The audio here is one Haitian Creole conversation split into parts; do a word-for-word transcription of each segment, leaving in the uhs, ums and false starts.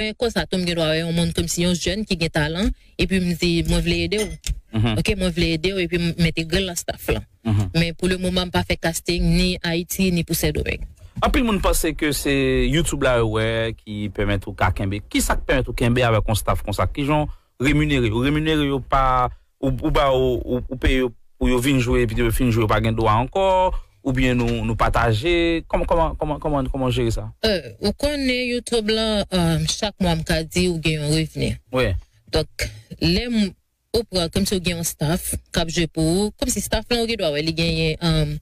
Mwen konsa tou, m gen dwa wè yon moun kòmsi yon jèn ki gen talan, epi m di, "Mwen vle ede w." Mhm. Ok, mwen vle ede w, epi m mete grenn nan staff lan. Mhm. Men pou le moman, m pa fè casting ni Ayiti, ni pou Sendomeng. Anpil moun panse ke se YouTube la yo wè ki pèmèt ou ka kenbe. Ki sa k pèmèt ou kenbe avèk yon staff konsa? Kijan w reminere yo? Ou reminere yo pa, ou, ou ba yo, ou, ou peye yo pou yo vin jwe, epi yo fin jwe, yo pa gen dwa ankò, oubyen nou, nou pataje? Kòman, kòman, kòman, kòman, kòman w jere sa? Euh, ou konnen YouTube lan, euh, chak mwa m ka di ou gen yon revni. Wi. Donk, lè m, ou pran, kòmsi ou gen yon staff k ap jwe pou ou, kòmsi staff lan ou gen dwa wè li genyen, um,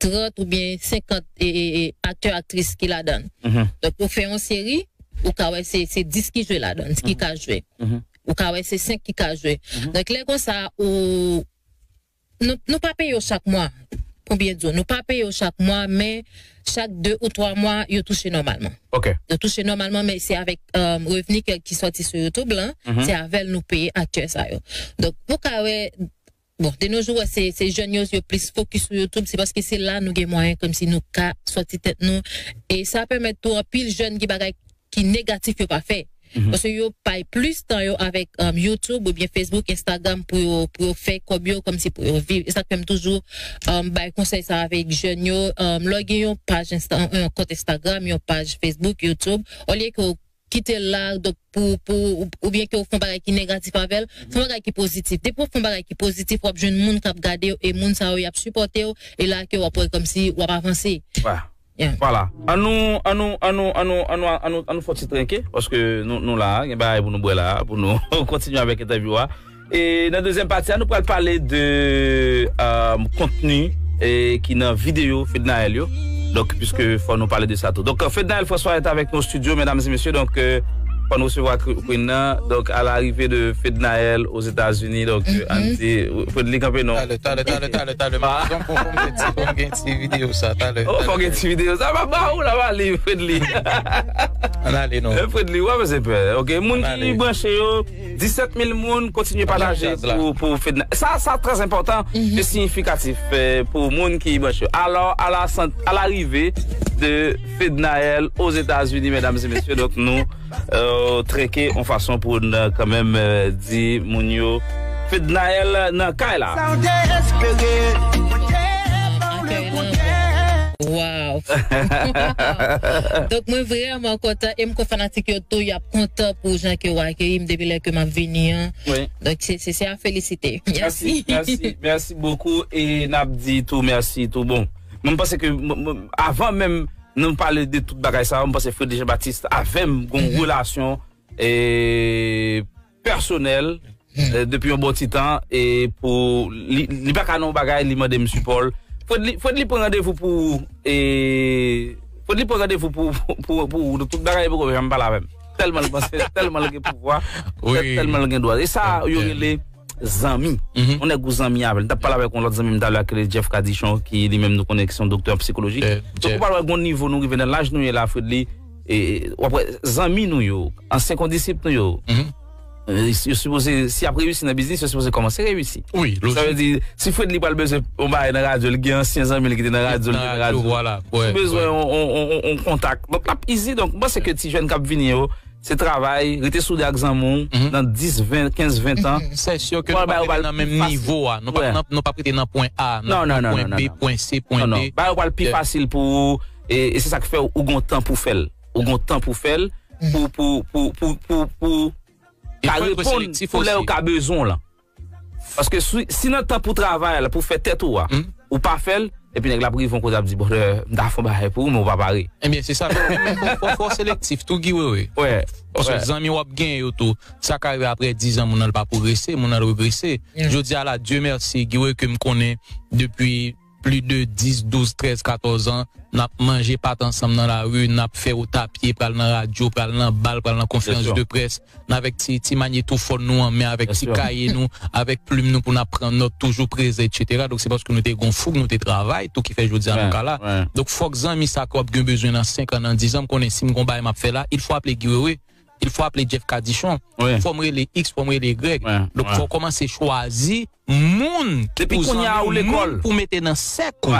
trant oubyen senkant e, e, e, aktè, aktris ki ladan l. Mhm. Donk, ou fè yon seri, ou ka wè se, se dis ki jwe ladan l, ki ka jwe. Mhm. Ou ka wè se senk ki ka jwe. Mhm. Donk, lè konsa, ou, nou, nou pa peye yo chak mwa. Pou byen di w, nou pa peye yo chak mwa, men chak de ou twa mwa, yo touche nòmalman. Ok. Yo touche nòmalman, men se avèk, um, revni ke, ki sòti sou YouTube lan, mhm, se avè l nou peye aktè sa yo. Donk, ou ka wè, bon, de nos jours, wè, se, se jèn yo, yo plis fokis sou YouTube, se paske se la nou gen mwayen kòmsi nou ka sòti tèt nou. E sa pèmèt tou anpil jèn gen bagay ki negatif yo pa fè. Mhm. Paske yo pay plis tan yo avèk, um, YouTube oubyen Facebook, Instagram pou yo, pou yo fè kòb yo, kòmsi pou yo viv. E sa k fè m toujou, um, bay konsèy sa avèk jèn yo. Um, lè w gen yon paj Insta, yon kont Instagram, yon paj Facebook, YouTube, olye ke w kite l la, donk pou, pou, ou, oubyen ke w fè yon bagay ki negatif avè l, fè yon bagay ki pozitif. Depi w fè yon bagay ki pozitif, w ap jwenn moun k ap gade w, e moun sa yo, y ap sipòte w, e la ke w ap wè kòmsi w ap avanse. Wè. Yeah. Vwala. Ann nou, ann nou, ann nou, ann nou, ann nou, ann nou, ann nou fè yon ti trenke, paske nou, nou la, gen bagay pou nou bwè la, pou nou kontinye avèk entèvyou a. E nan dezyèm pati a, nou pral pale de, euh, kontni, e, ki nan videyo Fednaelle yo. Donk, puisque fò nou pale de sa tou. Donk, Fednaelle François est avec nous au studio, mesdames et messieurs. Donk, euh, fò nou resevwa Queen nan. Donk, à l'arrivée de Fednaelle aux États-Unis. Donk, euh, ann di, Fredly kanpe non. Talè, talè, talè, talè, talè. Fò m gen ti, fò m gen ti videyo sa, talè. Oh, fò m gen ti videyo sa. Ba, ba, ou la, ba, li, Fredly. Ann ale non. Eh, Fredly, w ap fè pè. Ok, moun ki branche yo, disèt mil moun, kontinye pataje pou, pou Fedna. Sa, sa trè enpòtan, e siyifikatif, eh, pou moun ki branche yo. Alors, à la sant-, à l'arrivée de Fednaelle aux États-Unis, mesdames et messieurs, donk nou, euh, trenke yon fason pou n, euh, kanmenm, euh, di moun yo, Fednaelle nan kay la. Sa w te espere, Bondye ba w le kontrè. Wow. Donk, mwen vrèman kontan, e m kwè fanatik yo tou, y ap kontan pou jan ke w akeyi m depi lè ke m ap vini an. Wi. Donk, se, se, se a felisite. Mèsi. Mèsi, mèsi, mèsi bokou, e n ap di tou mèsi tou. Bon, mwen, m panse ke, m, m, avan menm nou pale de tout bagay sa, mwen panse Fredly Jean Baptiste avè m gon relasyon, e, pèsonèl, e, depi yon bon ti tan, e pou li, li pa ka nan yon bagay, li mande m sipò l. Fredly, Fredly pran randevou pou, e, Fredly pran randevou pou, pou, pou, pou tout bagay, li poko janm pale avè m. Tèlman l panse, tèlman l gen pouvwa, tèlman l gen dwa. E sa, yo rele zanmi. Yon nèg ou zanmi avè l. M t ap pale avèk yon lòt zanmi m talè a ki rele Jeff Cadichon, ki li menm nou konnen ki se yon doktè an sikoloji. Donk, ou pral wè gon nivo nou rive nan laj nou ye la, Fredly, e, w ap wè zanmi nou yo, ansyen kondisip nou yo, e, yo sipoze, si y ap reyisi nan biznis, yo sipoze kòmanse reyisi. Wi, lojik. Sa vle di, si Fredly pral bezwen yon bagay nan radyo, li gen ansyen zanmi l ki te nan radyo, li te nan radyo. Vwala, si w bezwen yon, yon, yon, yon, yon kontak. Donk, l ap easy. Donk, m panse ke ti jèn k ap vini yo, se travay, rete soude ak zanmi w nan dis, ven, kenz, ven tan. Se si ke nou pa rete nan menm nivo a. Nou pa, nou pa rete nan pwen A, nan pwen B, pwen C, pwen D. Non, non, non, non, non. Bagay yo pral pi fasil pou ou, e, e se sa k fè ou gon tan pou fè l. Ou gon tan pou fè l, pou, pou, pou, pou, pou, pou ka reponn pou lè yo ka bezwen w lan. Paske si, si nan tan pou travay la, pou fè tèt ou a, ou pa fè l, epi nèg la ap rive yon kote ap di, "Brother, m ta fè yon bagay pou ou, men ou pa pare." Ebyen, se sa, men fò, fò, fò selektif tou, Guy Wewe. Paske zanmi w ap genyen yo tou, sa ka rive apre diz an, moun nan l pa pwogrese, moun nan l regrese. Jodi a la, Dieu merci, Guy Wewe ke m konnen depi plis de dis, douz, trèz, katòz an, n ap manje pat ansanm nan lari, n ap fè wotapye, pral nan radyo, pral nan bal, pral nan konferans de près, n avèk ti, ti manyetofòn nou an men, avèk ti kaye nou, avèk plim nou pou n ap pran nòt, toujou prezan, etsetera. Donk, se paske nou te gon foug, nou te travay, tou ki fè jodi a nou ka la. Donk, fòk zanmi sa ke w ap gen bezwen nan senk an, nan diz an, m konnen si m gon bagay m ap fè la, il faut appeler Guy Wewe, il faut appeler Jeff Cadichon, fò m rele X, fò m rele Y. Donk, fò w kòmanse chwazi moun pou zanmi w, moun pou mete nan sèk ou.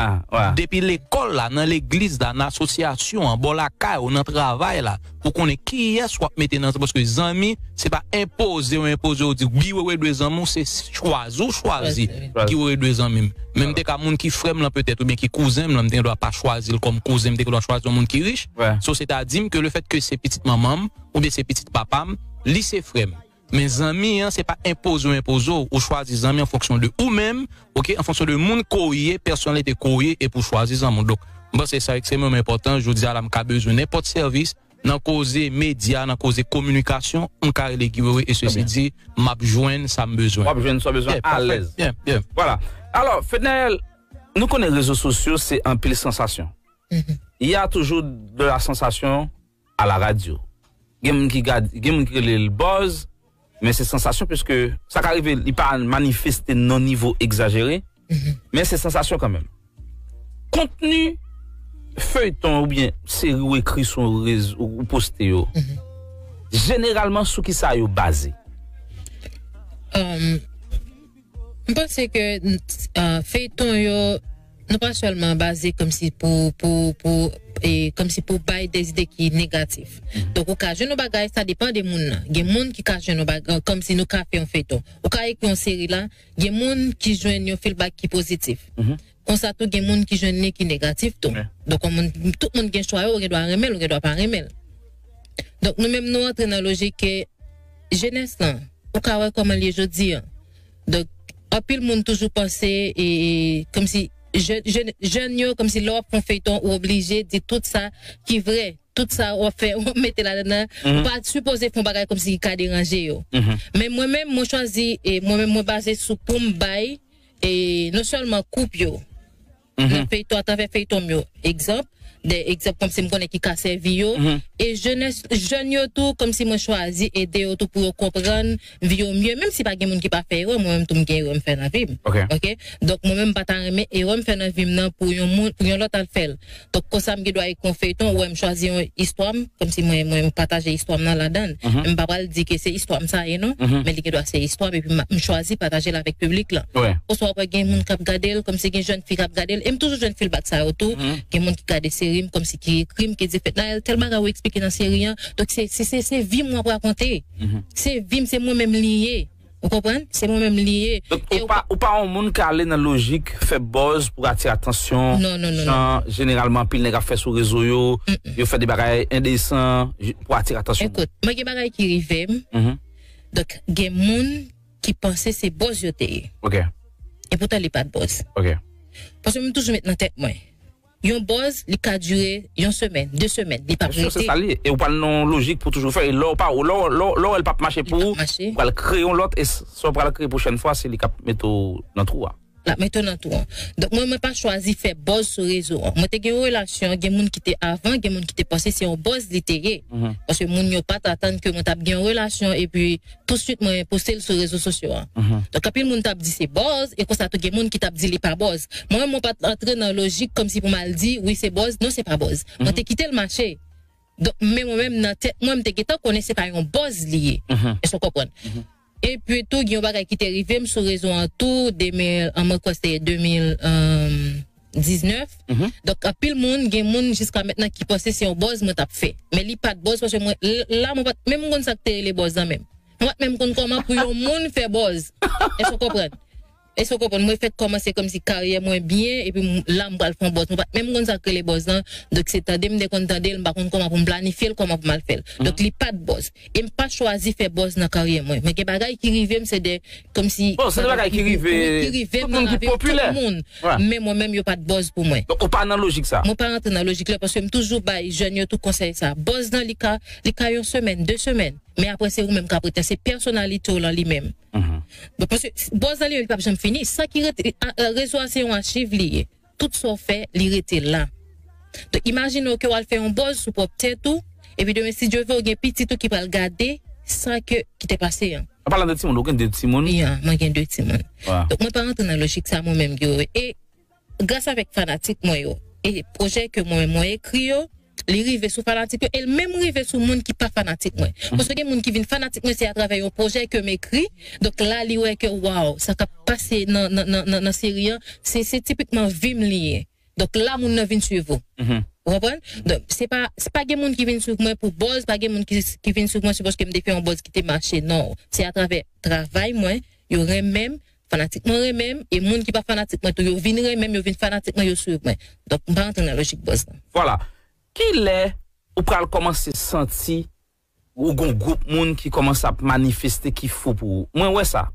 Depi lekòl la, nan legliz la, nan asosyasyon an, bò lakay ou, nan travay la, pou konnen kiyès w ap mete nan, paske zanmi, se pa enpoze w, enpoze w di Guy Wewe dwe zanmi w, se chwazi w chwazi Guy Wewe dwe zanmi m. Men m te ka moun ki frè m lan petèt, oubyen ki kouzen m lan, m te gen dwa pa chwazi l kòm kouzen, m te gen dwa chwazi yon moun ki rich. So, se ta di m ke lefètke se pitit manman m, oubyen se pitit papa m, li se frè m. Men zanmi an, se pa enpoze w enpoze w, ou chwazi zanmi an fonksyon de ou menm, oke, an fonksyon de moun ke w ye, pèsonalite ke w ye, epi w chwazi zanmi w. Donk, m panse sa ekstrememan enpòtan. Jodi a la, m ka bezwen nenpòt sèvis nan koze medya, nan koze kominikasyon, m ka rele Guy Wewe, e sesi di, m ap jwenn sa m bezwen. W ap jwenn sa w bezwen alèz. Vwala. Alò, Fednaelle, nou konnen rezo sosyo se anpil sansasyon. Il y a toujours de la sensation à la radio. Gen moun ki gad, gen moun ki rele l buzz, men se sansasyon, piske sa ka rive, li pa manifeste nan nivo egzajere, men se sansasyon kanmenm. Kontni feyton oubyen seri ou ekri sou rezo, ou poste yo, jeneralman sou ki sa yo baze? Um, M panse ke uh, feyton yo, nou pa sèlman baze kòmsi pou, pou, pou, e, kòmsi pou bay de ide ki negatif. Donk, ou ka jwenn yon bagay, sa depann de moun nan. Gen moun ki ka jwenn yon bagay, kòmsi nou ka fè yon feyton. Ou ka ekri yon seri la, gen moun ki jwenn yon feedback ki pozitif. Konsa tou, gen moun ki jwenn li ki negatif tou. Donk, yon moun, tout moun gen chwa yo, ou gen dwa renmen l, ou gen dwa pa renmen l. Donk, nou menm, nou antre nan lojik ke jenès lan, ou ka wè kòman l ye jodi an. Donk, anpil moun toujou panse, e, kòmsi jèn, jèn, jèn yo, kòmsi lè w ap fè yon feyton, ou oblije di tout sa ki vre, tout sa w ap fè, w ap mete ladan nan, ou pa sipoze fè yon bagay kòmsi ki ka deranje yo. Men mwen menm, mwen chwazi, e mwen menm, mwen baze sou pou m bay, e non sèlman koup yo, nan feyton, atravè feyton m yo. Egzanp, de egzanp kòmsi m konnen ki ka sèvi yo. E jenès, jèn yo tou, kòmsi mwen chwazi ede yo tou pou yo konprann vi yo mye. Menm si pa gen moun ki pa fè erè, mwen menm tou m gen erè m fè nan vi m. Oke? Donk, mwen menm m pa ta renmen erè m fè nan vi m nan pou yon moun, pou yon lòt al fè l. Donk, konsa m gen dwa ekri yon feyton, ou wè m chwazi yon istwa m, kòmsi mwen, mwen m pataje istwa m nan ladan l. Men m pa pral di ke se istwa m sa ye non, men li gen dwa se istwa m, epi m, m chwazi pataje l avèk piblik lan. Oswa w ap wè gen moun k ap gade l, kòmsi gen jèn fi k ap gade l. E m toujou jwenn feedback sa yo tou. Gen moun ki gade seri m, kòmsi ki ekri m, ki di, Fednaelle, tèl bagay ou eksplike nan seri an. Donk, se, se, se, se vi m w ap rakonte. Se vi m, se mwen menm li ye. Ou konprann? Se mwen menm li ye. Donk, ou pa, ou pa yon moun k ale nan lojik fè buzz pou atire atansyon. Non, non, non. Jan, jeneralman, anpil nèg ap fè sou rezo yo. Yo fè de bagay endesan pou atire atansyon. Ekout, mwen gen bagay ki rive m. Donk, gen moun ki panse se buzz yo te ye. Oke. E poutan li pa t buzz. Oke. Paske mwen toujou met nan tèt mwen, yon buzz, li ka dire yon semèn, de semèn, li p ap rete. Se sa li ye. E ou pral nan yon lojik pou toujou fè. E lè ou pa, lè, lè, lè w wè l p ap mache pou ou, ou pral kreye yon lòt, e s-, sa w pral kreye pwochèn fwa, se li k ap mete w nan twou a. L ap mete w nan twou an. Donk, mwen, mwen pa chwazi fè buzz sou rezo an. Mwen te gen yon relasyon, gen moun ki te avan, gen moun ki te panse se yon buzz li te ye. Paske moun yo pa t atann ke mwen t ap gen yon relasyon, epi touswit mwen poste l sou rezo sosyo a. Donk, anpil moun t ap di se buzz, e konsa tou gen moun ki t ap di li pa buzz. Mwen menm, mwen pa t antre nan lojik kòmsi pou m al di, wi, se buzz, non, se pa buzz. Mwen te kite l mache. Donk, men mwen menm, nan tèt mwen, m te gentan konnen se pa yon buzz li ye. Èske w konprann? Epi tou, gen yon bagay ki te rive m sou rezo an tou, de mil, an, mwen kwè se de mil diznèf. Donk, anpil moun, gen moun jiska mentnan ki panse se yon buzz mwen t ap fè. Men li pa t buzz, paske mwen, l-, la, mwen pa t menm konn sa k te rele buzz lan menm. Mwen pa t menm konn kòman pou yon moun fè buzz. Èske w konprann? Èske w konprann? Mwen fèk kòmanse kòmsi karyè mwen byen, epi m, la, m pral fè yon buzz. Mwen pa t menm konn sa k rele buzz lan. Donk, se tande m te konn tande l, m pa konn kòman pou m planifye l, kòman pou m al fè l. Donk, li pa t buzz. E m pa chwazi fè buzz nan karyè mwen. Men gen bagay ki rive m, se de, kòmsi... Bon, se de bagay ki rive, ki rive m nan lavi tout moun. Men mwen menm, yo pa t buzz pou mwen. Donk, ou pa nan lojik sa? Mwen pa rantre nan lojik la, paske m toujou bay jèn yo tou konsèy sa. Buzz lan, li ka, li ka yon semèn, de semèn. Men apre, se ou menm k ap rete. Se pèsonalite w lan li menm. Bon, paske buzz lan li menm, li p ap janm fini. Sa ki rete, a, a, rezo a se yon achiv li ye. Tout sa w fè, li rete la. Donk, imajine w ke w al fè yon buzz sou pwòp tèt ou, epi demen, si Dye vle, w gen pitit ou ki pral gade sa ke, ki te pase an. An palan de timoun, ou gen de timoun? Ya, mwen gen de timoun. Donk, mwen pa rantre nan lojik sa, mwen menm, Guy Wewe. E gras avèk fanatik mwen yo, e pwojè ke mwen menm mwen ekri yo, Li rive sou fanatik yo, e l menm rive sou moun ki pa fanatik mwen. Paske gen moun ki vin fanatik mwen, se atravè yon pwojè ke m ekri. Donk la, li wè ke, waw, sa k ap pase nan, nan, nan, nan, nan seri an, se, se tipikman vi m li ye. Donk la, moun nan vin swiv ou. Ou konprann? Donk, se pa, se pa gen moun ki vin swiv mwen pou buzz, pa gen moun ki, ki vin swiv mwen se paske m te fè yon buzz ki te mache, non. Se atravè travay mwen, yo renmen m, fanatik mwen renmen m, e moun ki pa fanatik mwen tou, yo vin renmen m, yo vin fanatik mwen, yo swiv mwen. Donk, m pa rantre nan lojik buzz lan. Vwala. Kilè ou pral kòmanse santi ou gon gwoup moun ki kòmanse ap manifeste ki fou pou ou? Mwen wè sa.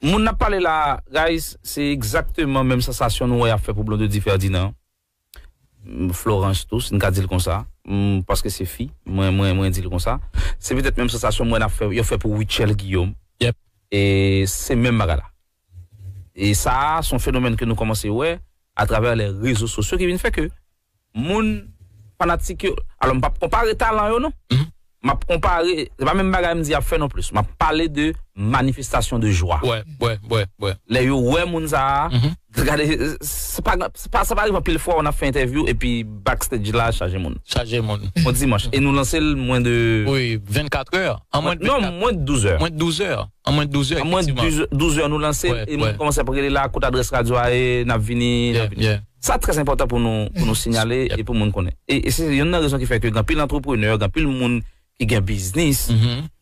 Moun n ap pale la, guys, se egzakteman menm sansasyon nou wè y ap fè pou Blondedy Ferdinand. Florence tou, si n ka di l konsa, paske se fi, mwen, mwen, mwen di l konsa. Se petèt menm sansasyon m wè n ap fè, yo fè pou Rutshelle Guillaume. E se menm bagay la. E sa a, se yon fenomèn ke nou kòmanse wè atravè lè rezo sosyo ki vin fè ke moun fanatik yo, alò m p ap konpare talan yo non. M ap konpare, se pa menm bagay m di y ap fè non plis. M ap pale de manifestasyon de jwa. Lè yo wè moun sa a, gade, se pa, se pa, sa pa rive anpil fwa w ap fè entèvyou epi backstage la chaje moun. Chaje moun. On dimanch. E nou lanse l mwen de. Wi, vennkat è. An mwen de. Non, mwen de douz è. Mwen de douz è. An mwen de douz è, efektivman. An mwen de douz è nou lanse l e moun kòmanse ap rele la, kote adrès radyo a ye, n ap vini, n ap vini. Sa trè enpòtan pou nou, pou nou sinyale e pou moun konnen. E, e se youn nan rezon ki fè ke gen anpil antreprenè, gen anpil moun ki gen biznis,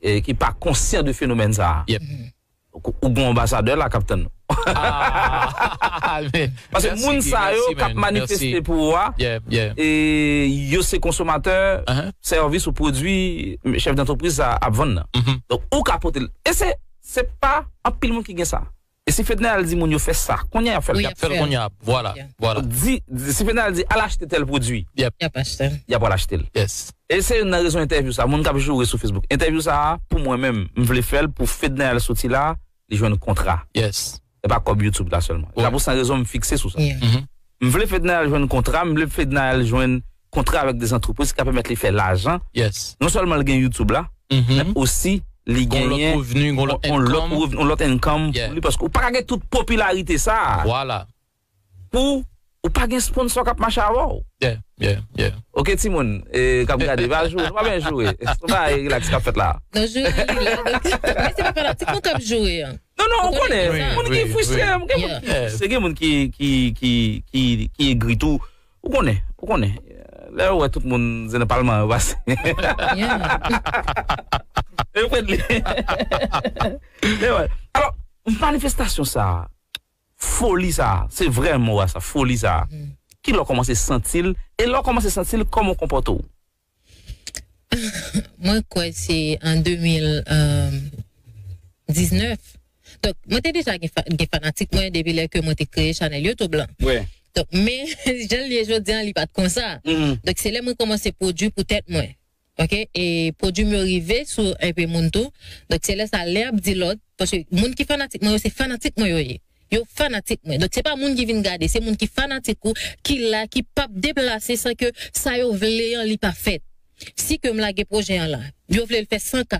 e ki pa konsyan de fenomèn sa a. Ou, ou gen yon anbasadè la k ap tann nou. Paske moun sa yo k ap manifeste pou ou a, e yo se konsomatè sèvis ou pwodui chèf dantrepriz sa a ap vann nan. Donk, ou ka pote l. E se, se pa anpil moun ki gen sa. E si Fednaelle di moun yo fè sa, kounye a y ap fè l. Y ap fè l kounye a. Vwala, vwala. Di, di, si Fednaelle di al achte tèl pwodui, y ap achte l. Y ap al achte l. E se youn nan rezon entèvyou sa, moun k ap joure sou Facebook. Entèvyou sa a, pou mwen menm, m vle fè l pou Fednaelle soti la, li jwenn kontra. E pa kòb YouTube la sèlman. E sa pou sa rezon m fikse sou sa. M vle Fednaelle jwenn kontra, m vle Fednaelle jwenn kontra avèk de zantrepriz ki ka pèmèt li fè lajan. Non sèlman l gen YouTube la, men osi li genyen yon lòt revni, yon lòt income pou li, paske ou pa ka gen tout popilarite sa a pou ou pa gen sponsor k ap mache avè w. Ok, timoun k ap gade, pa joure, nou pa byen joure. Se pa relax k ap fèt la. Non, joure li la. Men se pa fanatik mwen k ap joure an. Non, non, ou konnen. Moun ki fristre, gen moun ki fristre, gen moun ki, ki, ki, ki, ki egri tou. Ou konnen, ou konnen. Lè yo wè tout moun se nan palman yo pase. Yo pran li. Lè yo wè. Alò, manifestasyon sa a, foli sa a, se vrè mo a sa, foli sa a. Kilè w kòmanse santi l, e lè w kòmanse santi l, kòman w konpòte w? Mwen kwè se an de mil diznèf. Donk, mwen te deja gen, gen fanatik mwen depi lè ke mwen te kreye chanèl YouTube lan. Donk, men jan l ye jodi a, li pa t konsa. Donk, se lè mwen kòmanse pwodui pou tèt mwen. Ok, e pwodui m yo rive sou enpe moun tou. Donk, se lè sa, lè y ap di lòt, paske moun ki fanatik mwen yo, se fanatik mwen yo ye. Yo fanatik mwen. Donk, se pa moun ki vin gade, se moun ki fanatik ou, ki la, ki p ap deplase san ke sa yo vle an, li pa fèt. Si ke m lage pwojè an la, yo vle l fè san K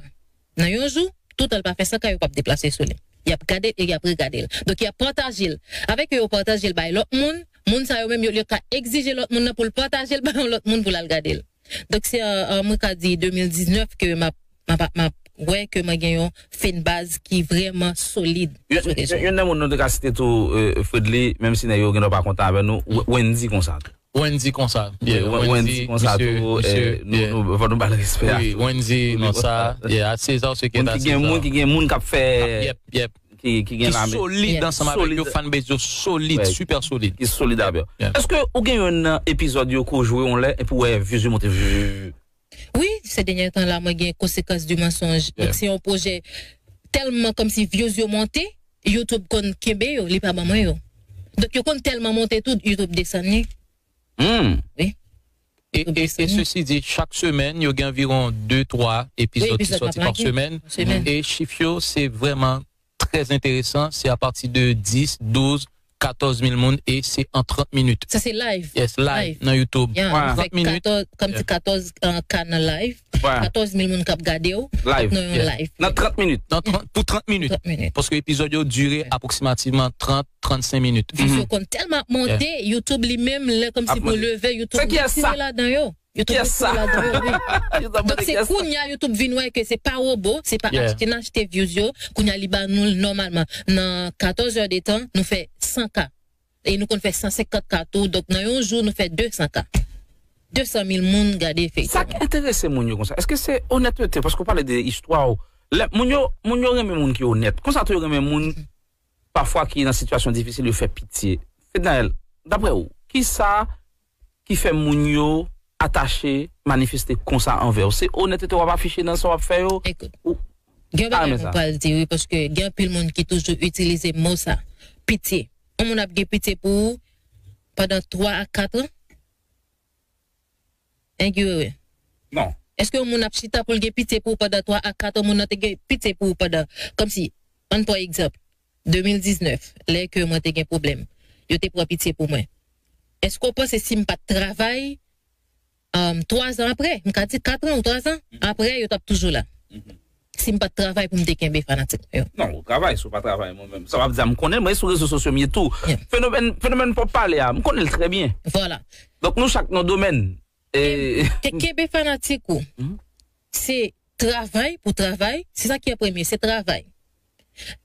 nan yon jou, toutan l pa fè san K, yo p ap deplase sou li. Y ap gade l e y ap regade l. Donk, y ap pataje l. Avèk yo, yo pataje l bay lòt moun, moun sa yo menm, yo, yo ka egzije lòt moun nan pou l pataje l bay yon lòt moun pou l al gade l. Donk, se an, an, mwen ka di de mil diznèf ke m ap, m ap, m ap wè ke mwen gen yon fanbaz ki vrèman solid sou rezo. Youn nan moun nou te ka site tou, Fredly, menm si nèg yo gendwa pa kontan avè nou, Wendy konsa tou. Wendy konsa. Wendy konsa tou, fò nou ba l respè a tou. Wi, Wendy konsa. A César ce qui est à César. Moun ki gen moun k ap fè. Ki, ki gen lame. Ki solid ansanm avèk yo, fanbase yo solid, super solid. Ki solid avè yo. Èske ou gen youn nan epizòd yo ke w jwe yon lè epi w wè views yo monte? Wi, se dènye tan la, mwen gen Conséquence du mensonge. Donk, se yon pwojè tèlman kòmsi views yo monte, YouTube konn kenbe yo, li pa ban mwen yo. Donk, yo konn tèlman monte tou, YouTube desann li. Wi. E, e, e ceci dit, chak semèn, yo gen anviwon de, twa epizòd ki sòti pa semèn. E chif yo, se vrèman trè enteresan. Se apati de dis, douz, katòz mil moun e se an trant minit. Sa se live. Yes, live nan YouTube. Trant minit. Kòmsi katòz K nan live. Katòz mil moun k ap gade w nan yon live. Nan trant minit. Nan trant, pou trant minit. Paske epizòd yo dire apwoksimativman trant, trannsenk minit. Views yo konn tèlman ap monte, YouTube li menm, lè kòmsi pou leve, YouTube li tire ladan yo. YouTube Kiyès sa? Ladan yo, wi. Yo t ap Donk mande se kiyès sa? Kounye a YouTube vin wè ke se pa wobo, se pa Yeah. achte n achte views yo. Kounye a li ba nou l nòmalman nan katòz è de tan, nou fè san K. E nou konn fè san senkant K tou. Donk nan yon jou nou fè de san K. De san mil moun gade feyton. Sa k enterese moun yo konsa? Èske se onètete? Paske w pale de istwa w. Lè, moun yo, moun yo renmen moun ki onèt. Konsa tou yo renmen moun pafwa ki nan sitiyasyon difisil yo fè pitye. Fednaelle, daprè ou, kisa ki fè moun yo atache manifeste konsa anvè w? Se onètete w ap afiche nan sa w ap fè yo? Ekout, Ou- gen Ah, bagay men mwen sa. pral di wi, paske gen anpil moun ki toujou itilize mo sa, pitye. Yon moun ap gen pitye pou ou pandan twa a kat an? Engi wewe. Non. Èske yon moun ap chita pou l gen pitye pou ou pandan twa a kat an? Moun nan te gen pitye pou ou pandan, kòmsi, ann pran egzanp, de mil diznèf, lè ke mwen te gen pwoblèm, yo te pran pitye pou mwen. Èske w panse si m pa t travay, um, twa zan apre, m ka di kat an ou twa zan apre, yo t ap toujou la? Si m pa t travay pou m te kenbe fanatik mwen yo. Non, ou travay, si w pa travay, mwen menm. Sa w ap di a, m konnen, mwen sou rezo sosyo m ye tou. Yeah. Fenomèn, fenomèn pòp pale a, m konnen l trè byen. Vwala. Donk nou chak nan domèn. E, Ke- Kenbe fanatik ou. Mhm. Se travay pou travay, se sa ki an premye, se travay.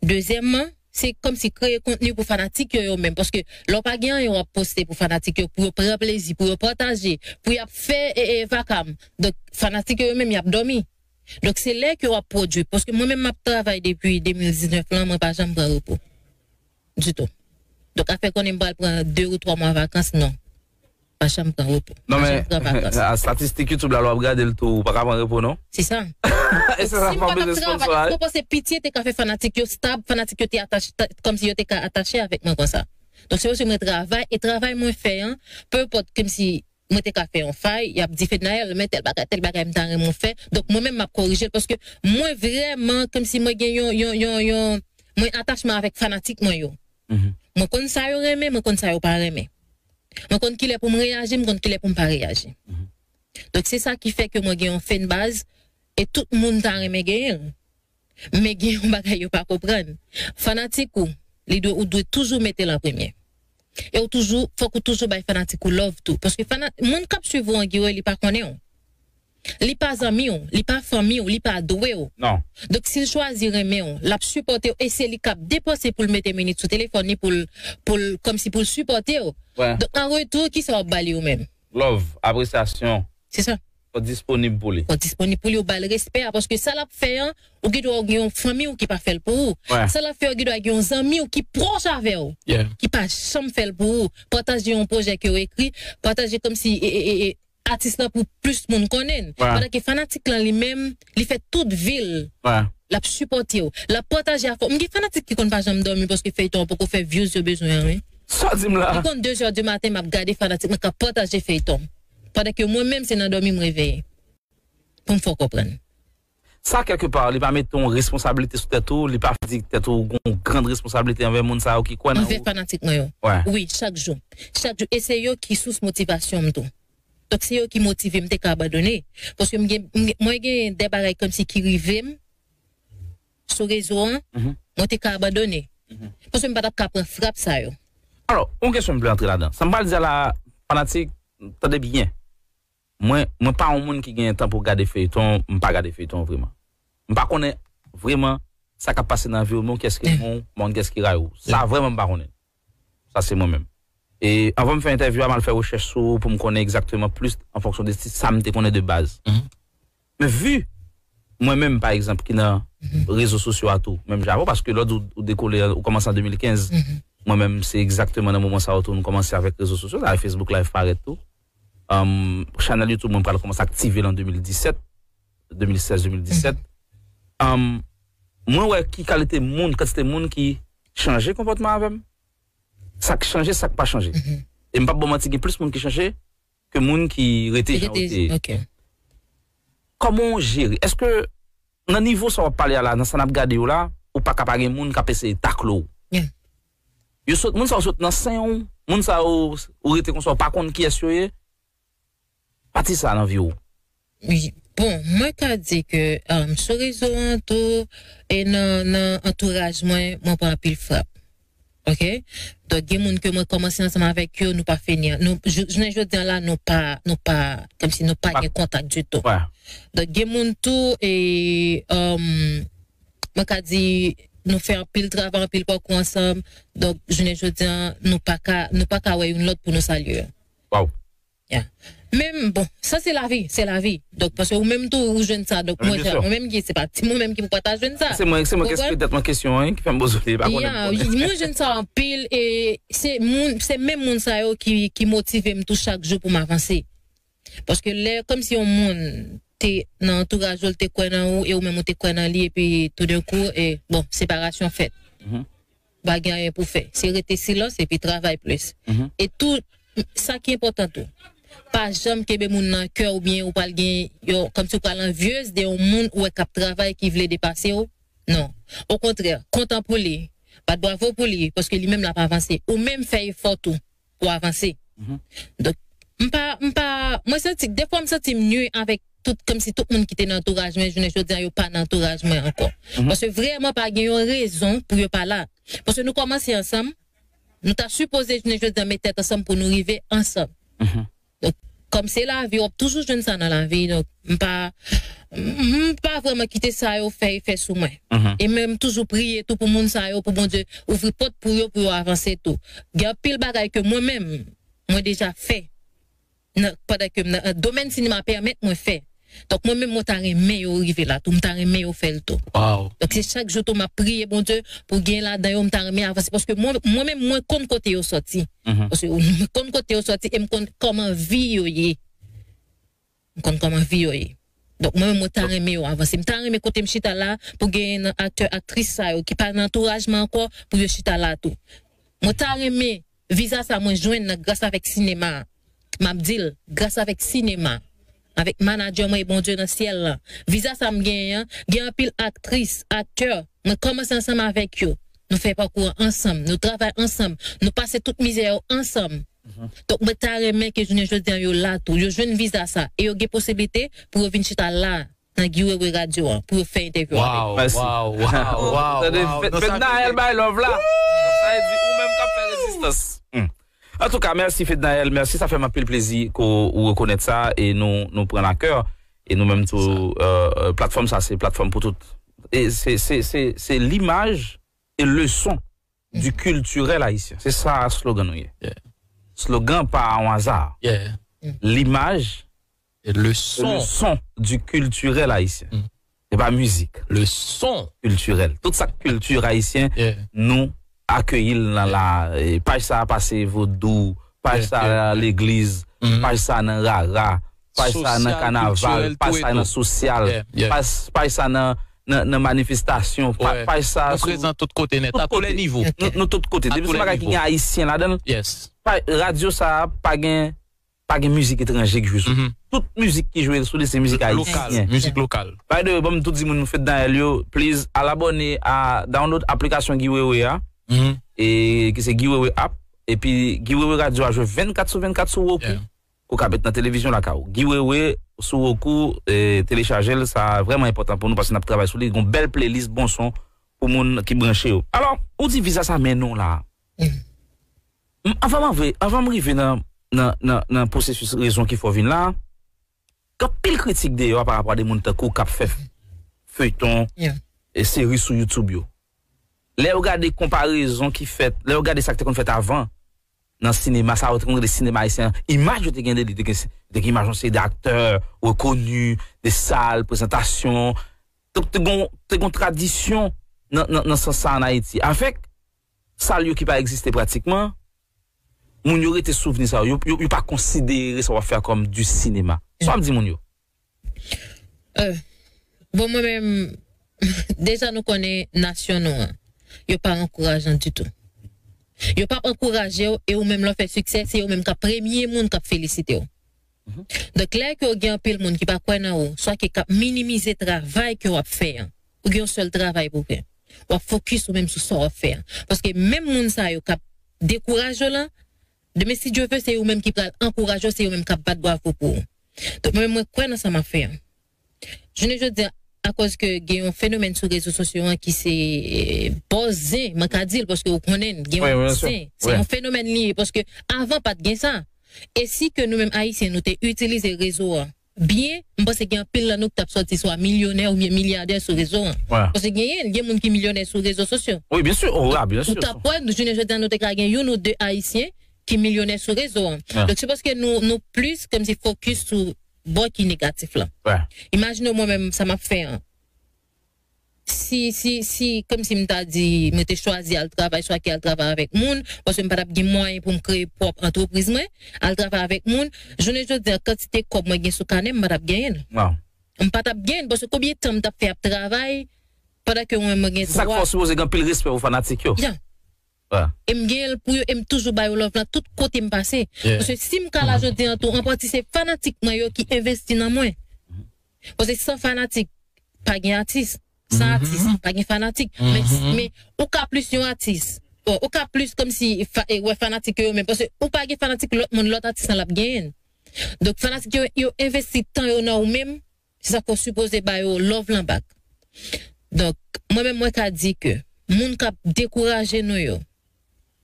Dezyèmman, se kòmsi kreye kontni pou fanatik yo yo menm. Paske lè w pa gen anyen w ap poste pou fanatik yo, pou yo pran plezi, pou yo pataje, pou y ap fè e, e, vakam. Donk, fanatik yo yo menm, y ap dòmi. Donk, se lè ke w ap pwodui. Paske mwen menm, m ap travay depi de mil diznèf lan, mwen pa janm pran repo. Ditou. Donk, afè konnen m pral pran de ou twa mwa vakans, non. Pa janm pran repo. Non, Pa men, janm pran vakans. a, statistik YouTube la, lè w ap gade l tou, ou pa ka pran repo, non? Se sa. E se sa Si m pa pa t bezwen ap sponsor travay, a. èske w panse pitye te ka fè fanatik yo stab, fanatik yo te atache, ta- kòmsi yo te ka atache avèk mwen konsa? Donk, se pou sa mwen travay, e travay mwen fè an, pe enpòt, kòmsi mwen te ka fè yon fay, y ap di Fednaelle, men tèl bagay, tèl bagay, m ta renmen w fè. Donk, mwen menm, m ap korije l, paske mwen vrèman, kòmsi mwen gen yon, yon, yon, yon, mwen atachman avèk fanatik mwen yo. Mhm. Mwen konn sa yo renmen, mwen konn sa yo pa renmen. Mwen konn kilè pou m reyaji, mwen konn kilè pou m pa reyaji. Donk, se sa ki fè ke mwen gen yon fanbase, e tout moun ta renmen genyen l. Men gen yon bagay yo pa konprann. Fanatik ou, li dwe, ou dwe toujou mete l an premye. E ou toujou, fòk ou toujou bay fanatik ou love tou. Paske fana, moun k ap swiv ou an Guy Roy, li pa konnen w. Li pa zanmi w, li pa fanmi w, li pa dwe w. Non. Donk, si l chwazi renmen w, l ap sipòte w, e se li k ap depanse pou l mete minit sou telefòn li, pou l, pou l, kòmsi pou l sipòte w. Wè. Donk, an retou, kisa w ap ba li ou menm? Love, apresyasyon. Se sa. Fò disponib pou li. Fò disponib pou li, ou ba l respè a, paske sa l ap fè an, ou gen dwa gen yon fanmi w ki pa fè l pou ou. Wè. Sa l ap fè, ou gen dwa gen yon zanmi w ki pwòch avè w, Yeah. ki pa janm fè l pou ou. Pataje yon pwojè ke w ekri, pataje kòmsi e, e, e, e, atis lan pou plis moun konnen l. Wè. Pandan ke fanatik lan li menm, li fè tout vi l. Wè. L ap sipòte w. L ap pataje afè w. M gen fanatik ki konn pa janm dòmi paske feyton an poko fè views yo bezwen an, wi. Sa w di m la. Li konn de zè di maten, m ap gade fanatik mwen k ap pataje feyton. Pandan ke mwen menm, se nan dòmi m reveye. Pou m fè w konprann. Sa, kèlke pa, li pa mete yon responsablite sou tèt ou, li pa di tèt ou gon gran responsablite anvè moun sa yo ki kwè nan Anvè ou. Fanatik mwen yo. Wè. Wi, chak jou. Chak jou. E se yo ki sous motivasyon m tou. Donk, se yo ki motive m te ka abandone. Paske m gen, m gen, mwen gen de bagay kòmsi ki rive m sou rezo an, Mhm. mwen te ka abandone. Mhm. Paske m pa t ap ka pran frap sa yo. Alò, yon kesyon m vle antre ladan. Sa m pral di a la, fanatik, tande byen. Mwen, mwen pa yon moun ki gen tan pou gade feyton, m pa gade feyton vreman. M pa konnen vreman sa k ap pase nan vi w, men kiyès ki renmen w, men kiyès ki rayi w. Sa vreman m pa konnen. Sa se mwen menm. E anvan m fè entèvyou a, m al fè rechèch sou ou pou m konnen egzakteman plis an fonksyon de si sa m te konnen de baz. Mhm. Men vi mwen menm, pa egzanp, ki nan rezo sosyo a tou, menm jan avè w, paske lòd ou, ou dekole, ou kòmanse an de mil kenz, mwen menm, se egzakteman nan moman sa yo tou, nou kòmanse avèk rezo sosyo, la Facebook Live parèt tou. Um, chanèl YouTube, mwen pral kòmanse aktive l an de mil disèt, de mil sèz, de mil disèt. Um, mwen wè ki kalite moun, kantite moun ki chanje konpòtman avè m. Sa k chanje, sa k pa chanje. E m p ap ba w manti, gen plis moun ki chanje ke moun ki rete jan yo te ye. Ok. Kòman w jere? Èske nan nivo sa w ap pale a la, nan sa n ap gade yo la, ou pa ka pa gen moun k ap eseye takle w? Yeah. Yo sot, moun sa yo sot nan sen w, moun sa yo, ou rete konsa, ou pa konn kiyès yo ye? Pati sa nan vi w. Wi. Bon, mwen ka di ke um, sou rezo an tou, e nan, nan antouraj mwen, mwen pran anpil frap. Ok? Donk, gen moun ke mwen kòmanse ansanm avèk yo, nou pa fini. Nou, jou- jounen jodi a la, nou pa, nou pa, kòmsi nou pa gen kontak ditou. Donk, gen moun tou, e, um, mwen ka di, nou fè anpil travay, anpil pakou ansanm. Donk, jounen jodi a, nou pa ka, nou pa ka wè youn lòt pou nou salye yo. Wow. Yeah. Men, bon, sa se lavi, se lavi. Donk, paske ou menm tou, ou jwenn sa. Donk, mwen, mwen menm ki, se pa ti mwen menm ki pou pa ta jwenn sa. Se mwen, se mwen ki espere tèt mwen kesyon an, ki fè m bozo li, pa konnen. Yeah, mwen jwenn sa anpil, e se moun, se menm moun sa yo ki, ki motive m tou chak jou pou m avanse. Paske lè, kòmsi yon moun te nan antouraj ou, l te kwè nan ou, e ou menm ou te kwè nan li, epi toudenkou, e, bon, separasyon fèt. Pa gen anyen pou fè. Se rete silans epi travay plis. E tou, sa ki enpòtan tou, pa janm kenbe moun nan kè oubyen ou pral gen, yo, kòmsi ou pral anvyez de yon moun ou wè k ap travay ki vle depase w. Non. Okontrè, kontan pou li. Bat bwavo pou li, paske li menm l ap avanse. Ou menm fè efò tou pou avanse. Donk, m pa, m pa, mwen santi, defwa m santi m nui avèk tout, kòmsi tout moun ki te nan antouraj mwen, jounen jodi a, yo pa nan antouraj mwen ankò. Paske vrèman pa gen yon rezon pou yo pa la. Paske nou kòmanse ansanm, nou ta sipoze jounen jodi a met tèt ansanm pou nou rive ansanm. Donk, kòm se lavi, w ap toujou jwenn sa nan lavi. Donk, m pa, m pa vrèman kite sa yo fè efè sou mwen. E menm toujou priye tou pou moun sa yo, pou Bondye ouvri pòt pou yo, pou yo avanse tou. Gen anpil bagay ke mwen menm, mwen deja fè. Nan, pandan ke m nan, domèn sinema pèmèt mwen fè. Donk, mwen menm, mwen ta renmen yo rive la tou, m ta renmen yo fè l tou. Donk, se chak jou tou m ap priye Bondye pou gen ladan yo, m ta renmen avanse. Paske mwen, mwen menm, mwen konn kote yo sòti. Paske mwen konn kote yo sòti e m konn kòman vi yo ye. M konn kòman vi yo ye. Donk, mwen menm, mwen ta renmen yo avanse. M ta renmen kote m chita la pou gen nan aktè, aktris sa yo ki pa nan antouraj mwen ankò, pou yo chita la tou. Mwen ta renmen viza sa mwen jwenn nan gras avèk sinema a. M ap di l, gras avèk sinema, avèk manadjè mwen e Bondye nan syèl la. Viza sa m genyen an, gen anpil aktris, aktè, mwen kòmanse ansanm avèk yo. Nou fè pakou an ansanm, nou travay ansanm, nou pase tout mizè yo ansanm. Donk, mwen ta renmen ke jounen jodi a yo la tou, yo jwenn viza sa, e yo gen posiblite pou yo vin chita la, nan Guy Wewe Radio an, pou yo fè entèvyou avèk mwen. Waw, waw, waw, waw. Fednaelle bay love la. Sa vle di ou menm k ap fè rezistans. Antouka, mèsi Fednaelle, mèsi, sa fè m anpil plezi ke w rekonèt sa e nou, nou pran l a kè. E nou menm tou, euh, euh, platfòm sa se platfòm pou tout. E se, se, se, se l'image et leçon du culturel haïtien. Se sa slogan nou ye. Slogan pa an aza. L'image et leçon du culturel haïtien. Se pa mizik. Leçon culturel. Tout sa k kilti ayisyen, nou akeyi l nan la. E paj sa a pase vodou, paj sa a legliz, paj sa a nan rara, paj sa a nan kanaval, paj sa a nan sosyal, paj, paj sa a nan, nan, nan manifestasyon, pa-, paj sa a sou tout kote nèt, a tou lè nivo. Nou, nou tout kote. Depi se bagay ki gen ayisyen ladan l, pa, radyo sa a pa gen pa gen mizik etranje k jwe sou li. Tout mizik ki jwe sou li se mizik ayisyen. Lokal, mizik lokal. By the way, ban m tou di moun Fednaelle yo, please, al abòne a, download aplikasyon Guy Wewe a. E ki se Guy Wewe app. Epi Guy Wewe Radio a jwe vennkat sou vennkat sou Roku. Ou ka met nan televizyon lakay ou. Guy Wewe sou Roku, e, telechaje l, sa vrèman enpòtan pou nou paske n ap travay sou li. Gon bèl playlist bon son pou moun ki branche yo. Alò, ou di viza sa mennen w la. M, anvan m anve-, anvan m rive nan, nan, nan, nan pwosesis rezon ki fè w vin la, gen anpil kritik deyò a pa rapò a de moun tankou w k ap fè feyton e seri sou YouTube yo. Lè yo gade konparezon ki fèt, lè yo gade sa k te konn fèt avan nan sinema, sa yo te konn rele sinema ayisyen an, imaj yo te gen de li, te gen, te gen imaj yon seri de aktè rekoni, de sal, prezantasyon. Donk, te gon, te gon tradisyon nan, nan, nan sans sa ann Ayiti. Avèk sal yo ki pa egziste pratikman, moun yo rete souvni sa yo. Yo, yo, yo pa konsidere sa w ap fè a kòm du cinéma. Sa w ap di moun yo? Euh, bon, mwen menm, deja nou konnen nasyon nou an. Yo pa ankourajan ditou. Yo p ap ankouraje w, e ou menm lè w fè siksè, se yo menm k ap premye moun k ap felisite w. Donk, lè ke w gen anpil moun ki pa kwè nan ou, swa ke k ap minimize travay ke w ap fè an, ou gen yon sèl travay pou w fè. W ap fokis ou menm sou sa w ap fè an. Paske menm moun sa yo k ap dekouraje w lan, demen, si Dye ve, se yo menm ki pral ankouraje w, se yo menm k ap bat bwavo pou ou. Donk, mwen menm, mwen kwè nan sa m ap fè an. Jounen jodi a, akoz ke gen yon fenomèn sou rezo sosyo an ki se, eh, bòz zen, mwen ka di l, paske ou konnen, gen yon zen. Se yon fenomèn li ye, paske avan pa t gen sa. E si ke nou menm Ayisyen, nou te itilize rezo a byen, m panse gen anpil nan nou ki t ap sòti swa milyonè oubyen milyadè sou rezo an. Paske genyen, gen moun ki milyonè sou rezo sosyo. Wi, byen si, wi, byen si. Ou t ap wè, jounen jodi a, nou te ka gen youn ou de Ayisyen ki milyonè sou rezo an. Donk, se paske nou, nou plis kòmsi fokis sou bò ki negatif la. Imajine w mwen menm, sa m ap fè an. Si, si, si, kòmsi m ta di, mwen te chwazi al travay, swa ki al travay avèk moun, paske m pa t ap gen mwayen pou m kreye pwòp antrepriz mwen, al travay avèk moun, jounen jodi a, kantite kòb mwen gen sou kanè m, m pa t ap genyen l. M pa t ap genyen l, paske konbyen tan m t ap fè ap travay, pandan ke mwen, mwen gen twa. Se sa k fè w sipoze gen anpil respè pou fanatik yo. E m genyen l pou yo, e m toujou ba yo love lan tout kote m pase. Paske si m ka la jodi an tou, an pati se fanatik mwen yo ki envesti nan mwen. Paske san fanatik, pa gen atis. San atis, pa gen fanatik. Men, men ou ka plis yon atis. Bon, ou ka plis kòmsi fa, e, wè fanatik yo menm. Paske ou pa gen fanatik, lòt moun, lòt atis lan l ap genyen l. Donk, fanatik yo, yo envesti tan yo nan ou menm. Se sa k fè w sipoze ba yo love lan back. Donk, mwen menm, mwen ka di ke moun k ap dekouraje nou yo,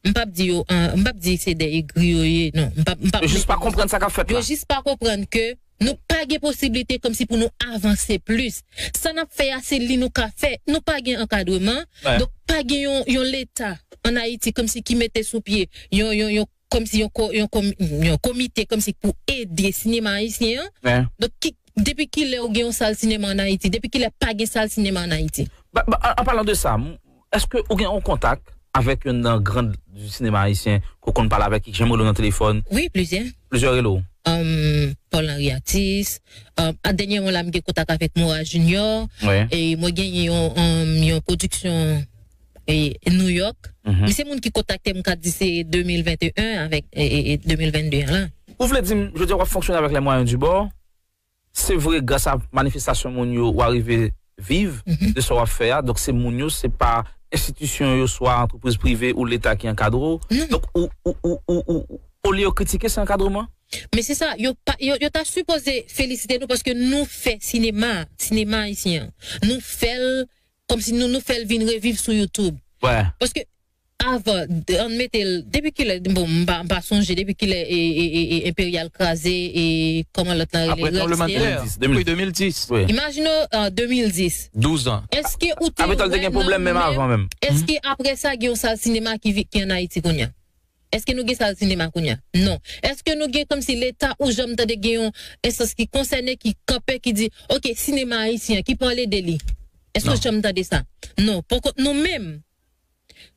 m p ap di yo, an, m p ap di se de egri yo ye, non. M p ap, m p ap Yo jis pa konprann sa k ap fèt la. Yo jis pa konprann ke nou pa gen posiblite kòmsi pou nou avanse plis. Sa n ap fè a, se li nou ka fè. Nou pa gen ankadreman. Donk, pa gen yon, yon leta ann Ayiti kòmsi ki mete sou pye yon, yon, yon, kòmsi yon, ko- yon, komi- yon komite kòmsi pou ede sinema ayisyen an. Donk, ki, depi kilè ou gen yon sal sinema ann Ayiti? Depi kilè pa gen sal sinema ann Ayiti? Ba- ba- an, an palan de sa, m- èske ou gen yon kontak avèk youn nan gran di sinema ayisyen ke w konn pale avèk, ki janm rele w nan telefòn? Wi, plizyè. Plizyè rele w? Um, Paul Henri Atis. Um, a dènyèman la, m gen kontak avèk Mora Junior. E mwen genyen yon, um, yon pwodiksyon e, New York. Men se moun ki kontakte m, ka di se de mil venteyen avèk e, e, e de mil vennde an la. Ou vle di m, jodi a w ap fonksyone avèk les moyens du bord? Se vre, gras a manifestasyon moun yo, w a rive viv de sa w ap fè a. Donk, se moun yo, se pa enstitisyon yo, swa antrepriz prive ou leta ki ankadre w. Donk, ou, ou, ou, ou, ou, olye yo kritike, se ankadreman? Men se sa, yo pa, yo, yo ta sipoze felisite nou paske nou fè sinema, sinema ayisyen an. Nou fè l kòmsi nou, nou fè l vin reviv sou YouTube. Paske avan, de- ann mete l, depi kilè, bon, m pa, m pa sonje, depi kilè e, e, e, e Enperyal kraze, e kòman lòt lan rele, Apre Rex tranblemanntè, te- de mil dis. Wi, de mil dis. Imajine w, an de mil dis. Douz an. Èske ou te Kapitòl te gen pwoblèm menm avan menm. Èske apre sa, gen yon sal sinema ki, vi- ki ann Ayiti kounye a? Èske nou gen sal sinema kounye a? Non. Èske nou gen kòmsi leta ou janm tande gen yon enstans ki konsène, ki kanpe, ki di, "Oke, sinema ayisyen, ki pale de li"? Èske ou janm tande sa? Non. Poko, nou menm,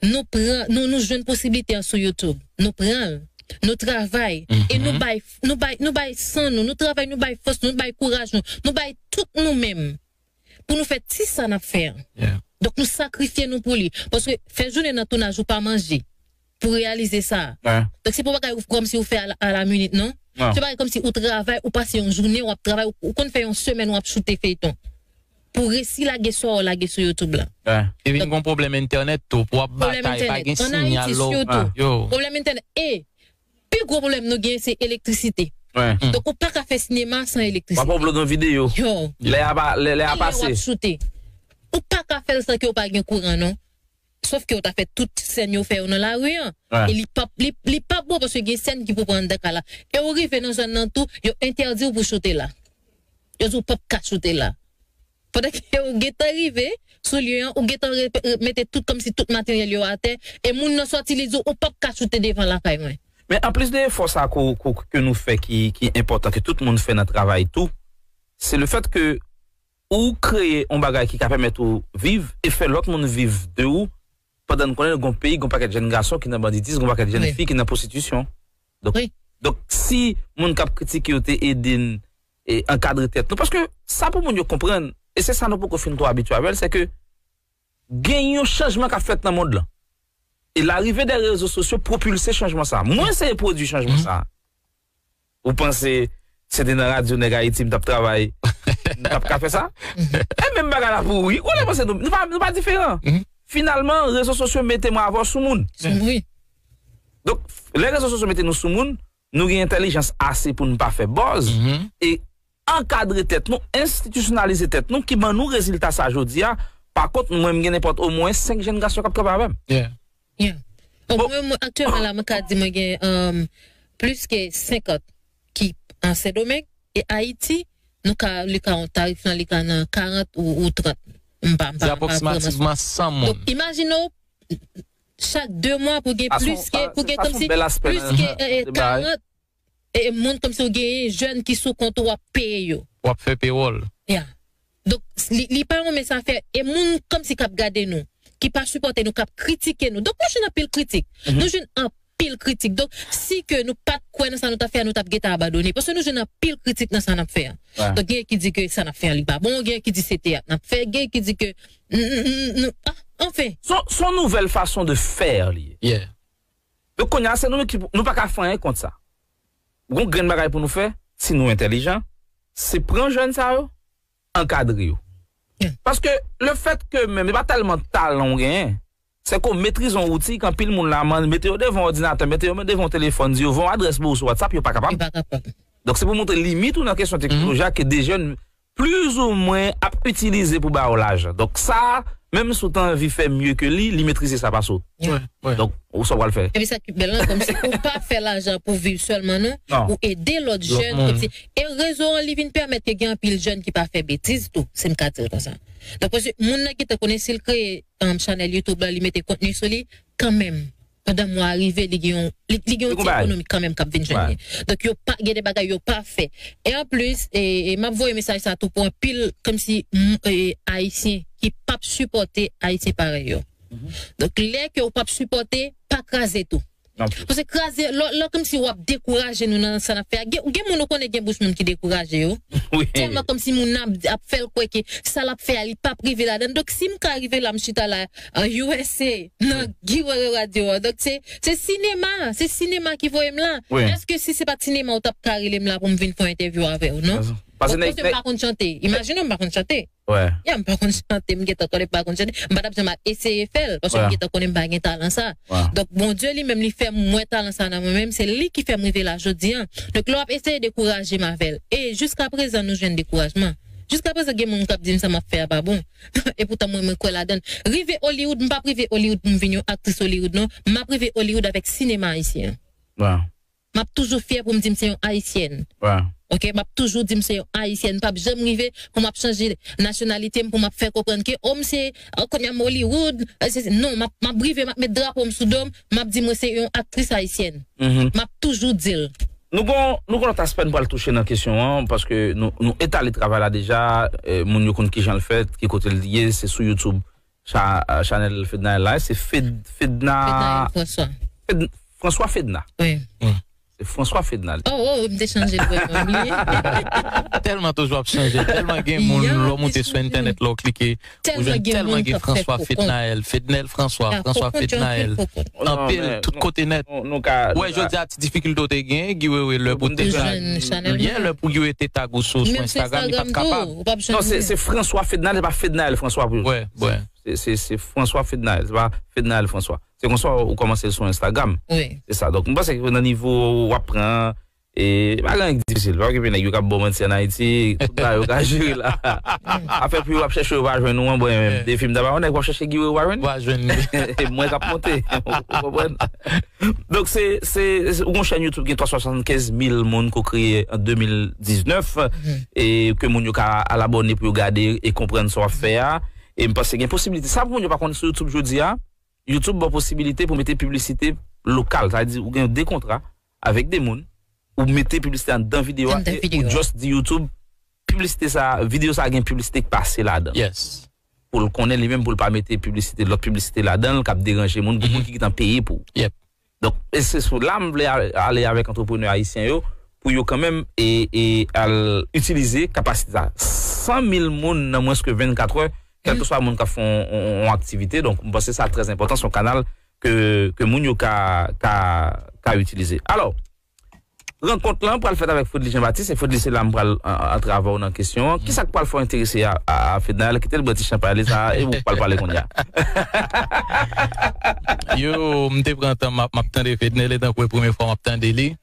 nou pran, nou, nou jwenn posiblite an sou YouTube. Nou pran l. Nou travay. E nou bay, nou bay, nou bay san nou. Nou travay, nou bay fòs nou. Nou bay kouraj nou. Nou bay tout nou menm. Pou nou fè ti sa n ap fè an. Donk, nou sakrifye nou pou li. Paske fè jounen nan tounaj ou pa manje. Pou reyalize sa. Donk, se pa bagay ou kòmsi ou fè a la, a la minit, non. Se bagay kòmsi ou travay, ou pase yon jounen, w ap travay, ou, ou konn fè yon semèn, w ap choute feyton. Pou resi lage sa w lage sou YouTube la. E vin gon pwoblèm entènèt tou, pou w ap batay, pa gen sinyal lò. Pwoblèm entènèt. An Ayiti, sitou. Pwoblèm entènèt. E, pi gwo pwoblèm nou gen, se elektrisite. Donk, ou pa ka fè sinema san elektrisite. W ap upload yon videyo. Lè a pa, lè, lè a pase. Kilè w ap choute? Ou pa ka fè l san ke w pa gen kouran, non. Sòf ke w ta fè tout sèn yo fè yo nan lari an. E li p ap, li, li p ap bon paske gen sèn ki pou pran anndan kay la. E ou rive nan zòn nan tou, yo entèdi w pou choute la. Yo di w p ap ka choute la. Pandan ke ou gentan rive sou lye an, ou gentan re- re- mete tout kòmsi tout materyèl yo atè, e moun nan sòti li di w ou p ap ka choute devan lakay mwen. Men anplis de efò sa ke, ke, ke nou fè ki, ki enpòtan, ke tout moun fè nan travay tou, se le fèt ke ou kreye yon bagay ki ka pèmèt ou viv e fè lòt moun viv de ou, pandan n konnen gon peyi, gon pakèt jèn gason ki nan banditis, gon pakèt jèn fi ki nan pwostitisyon. Donk, donk, si moun k ap kritike yo te ede n e ankadre tèt nou, paske sa pou moun yo konprann, e se sa nou poko fin twò abitye avè l, se ke gen yon chanjman k ap fèt nan mond lan. E larive de rezo sosyo pwopilse chanjman sa. Mwen se pwodui chanjman sa. Ou panse se te nan radyo Nèg Ayiti m t ap travay, m t ap ka fè sa? E menm bagay la pou ou, wi. Ou lè panse nou, nou pa, nou pa diferan. Finalman, rezo sosyo mete mwen avè w sou moun. Donk, lè rezo sosyo mete nou sou moun, nou gen entèlijans ase pou n pa fè buzz. E ankadre tèt nou, enstitisyonalize tèt nou, ki ban nou rezilta sa jodi a. Pa kont, mwen, m gen nenpòt omwen senk jèn gason k ap kanpe avè m. Yeah. Yeah. Bon, mwen, mwen, aktyèlman la, mwen ka di mwen gen um, plis ke senkant ki an Sendomeng e Ayiti, nou ka, li ka yon tarif lan, li ka nan karant ou, ou trant. M pa, m pa, m pa vreman. Apwoksimativman san moun. Donk, imajine w, chak de mwa pou gen plis ke, pou gen kòmsi plis ke karant e moun kòmsi w genyen jèn ki sou kont ou w ap peye yo. W ap fè pewòl. Yeah. Donk, li, li pa renmen sa fè. E moun kòmsi k ap gade nou, ki pa sipòte nou, k ap kritike nou. Donk, nou jwenn anpil kritik. Nou jwenn anpil kritik. Donk, si ke nou pa t kwè nan sa nou t ap fè a, nou t ap gentan abandone. Paske nou jwenn anpil kritik nan sa n ap fè a. Donk, genyen ki di ke sa n ap fè a, li pa bon. Genyen ki di se teyat n ap fè. Genyen ki di ke. Anfen. Se yon nouvèl fason de fè li ye. Donk, kounye a, se nou menm ki. Nou pa ka fè anyen kont sa. Gon grenn bagay pou nou fè, si nou entèlijan, se pran jèn sa yo, ankadre yo. Paske lefètke menm, e pa tèlman talan w genyen, se ke w metrize yon wouti ke anpil moun la, mete yo devan òdinatè, mete yo devan yon telefòn, di yo voye yon adrès pou ou sou WhatsApp, yo pa kapab. Donk, se pou montre limit ou nan kesyon teknoloji a ke de jèn plizoumwen ap itilize pou ba yo lajan. Donk, sa, menm si w ta anvi fè mye ke li, li metrize sa pase w. Donk, ou sa w pral fè. Epi sa ki bèl lan, kòmsi ou pa fè lajan pou viv sèlman, non. Ou ede lòt jèn, kòmsi. E rezo an, li vin pèmèt ke gen anpil jèn ki pa fè betiz tou, si m ka di l konsa. Donk, paske moun nan gentan konnen si l kreye chanèl YouTube la, li mete kontni sou li, kanmenm, pandan mwa a rive, li gen yon, li, li gen yon ti ekonomi kanmenm k ap vin jwenn li. Donk, yo pa, gen de bagay yo pa fè. E anplis, e, e m ap voye mesaj sa tou pou anpil, kòmsi, m, e, Ayisyen ki p ap sipòte Ayisyen parèy yo. Donk, lè ke w p ap sipòte, pa kraze tou. Paske kraze, lè, lè kòmsi w ap dekouraje nou nan sa n ap fè a. Gen, gen moun ou konnen gen bouch moun ki dekouraje yo. Tèlman kòmsi moun nan ap, ap fè l kwè ke sa l ap fè a, li p ap rive ladan l. Donk, si m ka rive la, m chita la, an U S A, nan Guy Wewe Radio a. Donk, se, se sinema, se sinema ki voye m la. Èske si se pa t sinema, ou t ap ka rele m la pou m vin fè yon entèvyou avè w, non? Paske m pa konn chante. Imajine w, m pa konn chante. Ya, m pa konn chante, m gentan konnen m pa konn chante. M pa t ap janm al eseye fè l, paske m gentan konnen m pa gen talan sa. Donk, Bondye li menm, li fè m wè talan sa nan mwen menm, se li ki fè m rive la jodi a. Donk, lè w ap eseye dekouraje m avè l. E jiskaprezan, nou jwenn dekourajman. Jiskaprezan, gen moun k ap di m sa m ap fè a pa bon. Epoutan, mwen, mwen kwè ladan l. Rive Hollywood, m p ap rive Hollywood pou m vin yon aktris Hollywood, non. M ap rive Hollywood avèk sinema ayisyen an. M ap toujou fyè pou m di m se yon Ayisyèn. Oke, m ap toujou di m se yon Ayisyèn. M p ap janm rive pou m ap chanje nasyonalite m, pou m ap fè konprann ke, o, m se, o, kounye a m Hollywood. Non, m ap, m ap rive, m ap met drapo m sou do m, m ap di mwen se yon aktris ayisyèn. M ap toujou di l. Nou gon, nou gon lòt aspè n pral touche nan kesyon an, paske nou, nou etale travay la deja, moun yo konn kijan l fèt, ki kote l ye, se sou YouTube. Chanèl Fednaelle la, se Fed, Fedna. Fednaelle François. Fed, François Fedna. Wi. Se François Fedna. Oh, oh, m te chanje l vrèman, m bliye. Tèlman toujou ap chanje, tèlman gen moun, lè w moute sou entènèt, lè w klike, ou jwenn tèlman gen François Fednaelle, Fednaelle François, François Fednaelle. Anpil, tout kote nèt. Ou wè, jodi a, ti difikilte w te gen, Guy Wewe, lè pou te tag, lè pou Guy Wewe te tag ou sou Instagram, li pa t kapab. Non, se François Fednaelle, se pa Fednaelle François pou yo. Wè, wè. Se, se, se François Fednaelle, se pa Fednaelle François. Se konsa ou kòmanse l sou Instagram. Wi. Se sa. Donk, m panse ke nan nivo w ap pran, e, pa gen anyen k difisil. Pa okipe nèg yo k ap ba w manti ann Ayiti, tout bagay yo ka jere la. Afè pou yo ap chèche yo pa jwenn ou an, bon, menm defi m ta ba yon nèg w ap chèche Guy Wewe ou pa jwenn. Pa jwenn li. E mwen k ap monte. Ou konprann? Donk, se, se, se, ou gon chèn YouTube gen twa swasann kenz mil moun ke w kreye an de mil diznèf, e ke moun yo ka al abòne pou yo gade e konprann sa w ap fè a. E m panse gen posibilite. Sa pou moun yo pa konn sou YouTube jodi a, YouTube ba w posibilite pou mete piblisite lokal. Sa vle di, ou gen de kontra avèk de moun, ou mete piblisite anndan videyo a, e ou just di YouTube, piblisite sa, videyo sa gen piblisite k pase ladan. Pou l konnen li menm, pou l pa mete piblisite, lòt piblisite ladan l, k ap deranje moun, pou moun ki gentan peye pou. Donk, e se sou la m vle ale avèk antreprenè ayisyen yo, pou yo kanmenm e, e al itilize kapasite sa. San mil moun nan mwens ke vennkat è, kèlkeswa moun k ap fè yon, yon, yon aktivite. Donk, m panse sa trè enpòtan, se yon kanal ke, ke moun yo ka, ka, ka itilize. Alò, rankont lan pral fèt avèk Fredly Jean Baptiste, e Fredly, se la m pral an, an, antre avè w nan kesyon an. Kisa k pral fè w enterese a, a, a Fednaelle? Kite l bwè ti chanpay li sa, e ou pral pale kounye a. Yo, m te pran tan m ap, m ap tande Fednaelle, e tankou e premye fwa m ap tande li.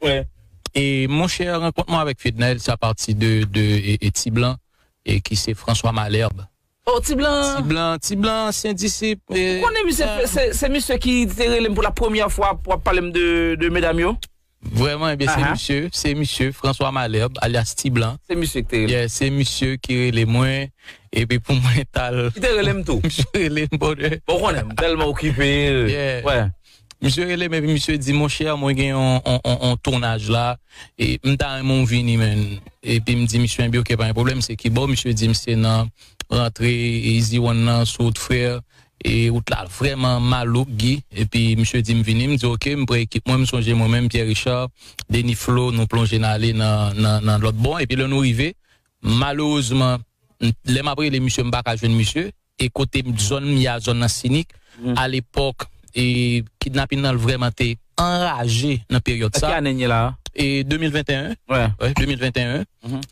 E monchè, rankont mwen avèk Fednaelle, se apati de, de e, e Ti Blan, e ki se François Malherbe. Oh, Ti Blan. Ti Blan, Ti Blan, ansyen disip. Ou konnen misye, se, se misye ki te rele m pou la premyè fwa pou ap pale m de, de medam yo. Vrèman, ebyen, se misye, se misye, François Malherbe, alyas Ti Blan. Se misye ki te rele. Yeah, se misye ki rele mwen, epi pou mwen t al. Ki te rele m tou. Misye rele m, brother. Bon, konnen, m tèlman okipe. Yeah. Misye rele m, epi misye di, monchè, mwen gen yon, yon, yon, yon tounaj la, e m ta renmen w vini, man. Epi m di, misye, enben, ok, pa gen pwoblèm, se ki bò? Misye di m se nan rantre Easy One nan, sou wout Frè, e wout la vrèman malouk, Guy. Epi misye di m vini, m di, ok, m pran ekip mwen, m sonje mwen menm, Pierre Richard, Denis Flo, nou plonje n ale nan, nan, nan lòt bò. Epi lè nou rive, malerezman, lè m ap rele misye, m pa ka jwenn misye. E kote zòn m ye a, zòn nan sinik. Alepòk, e kidnapin nan vrèman te anraje nan peryòd sa. Ki ane n ye la a? E de mil venteyen. Wi, de mil venteyen.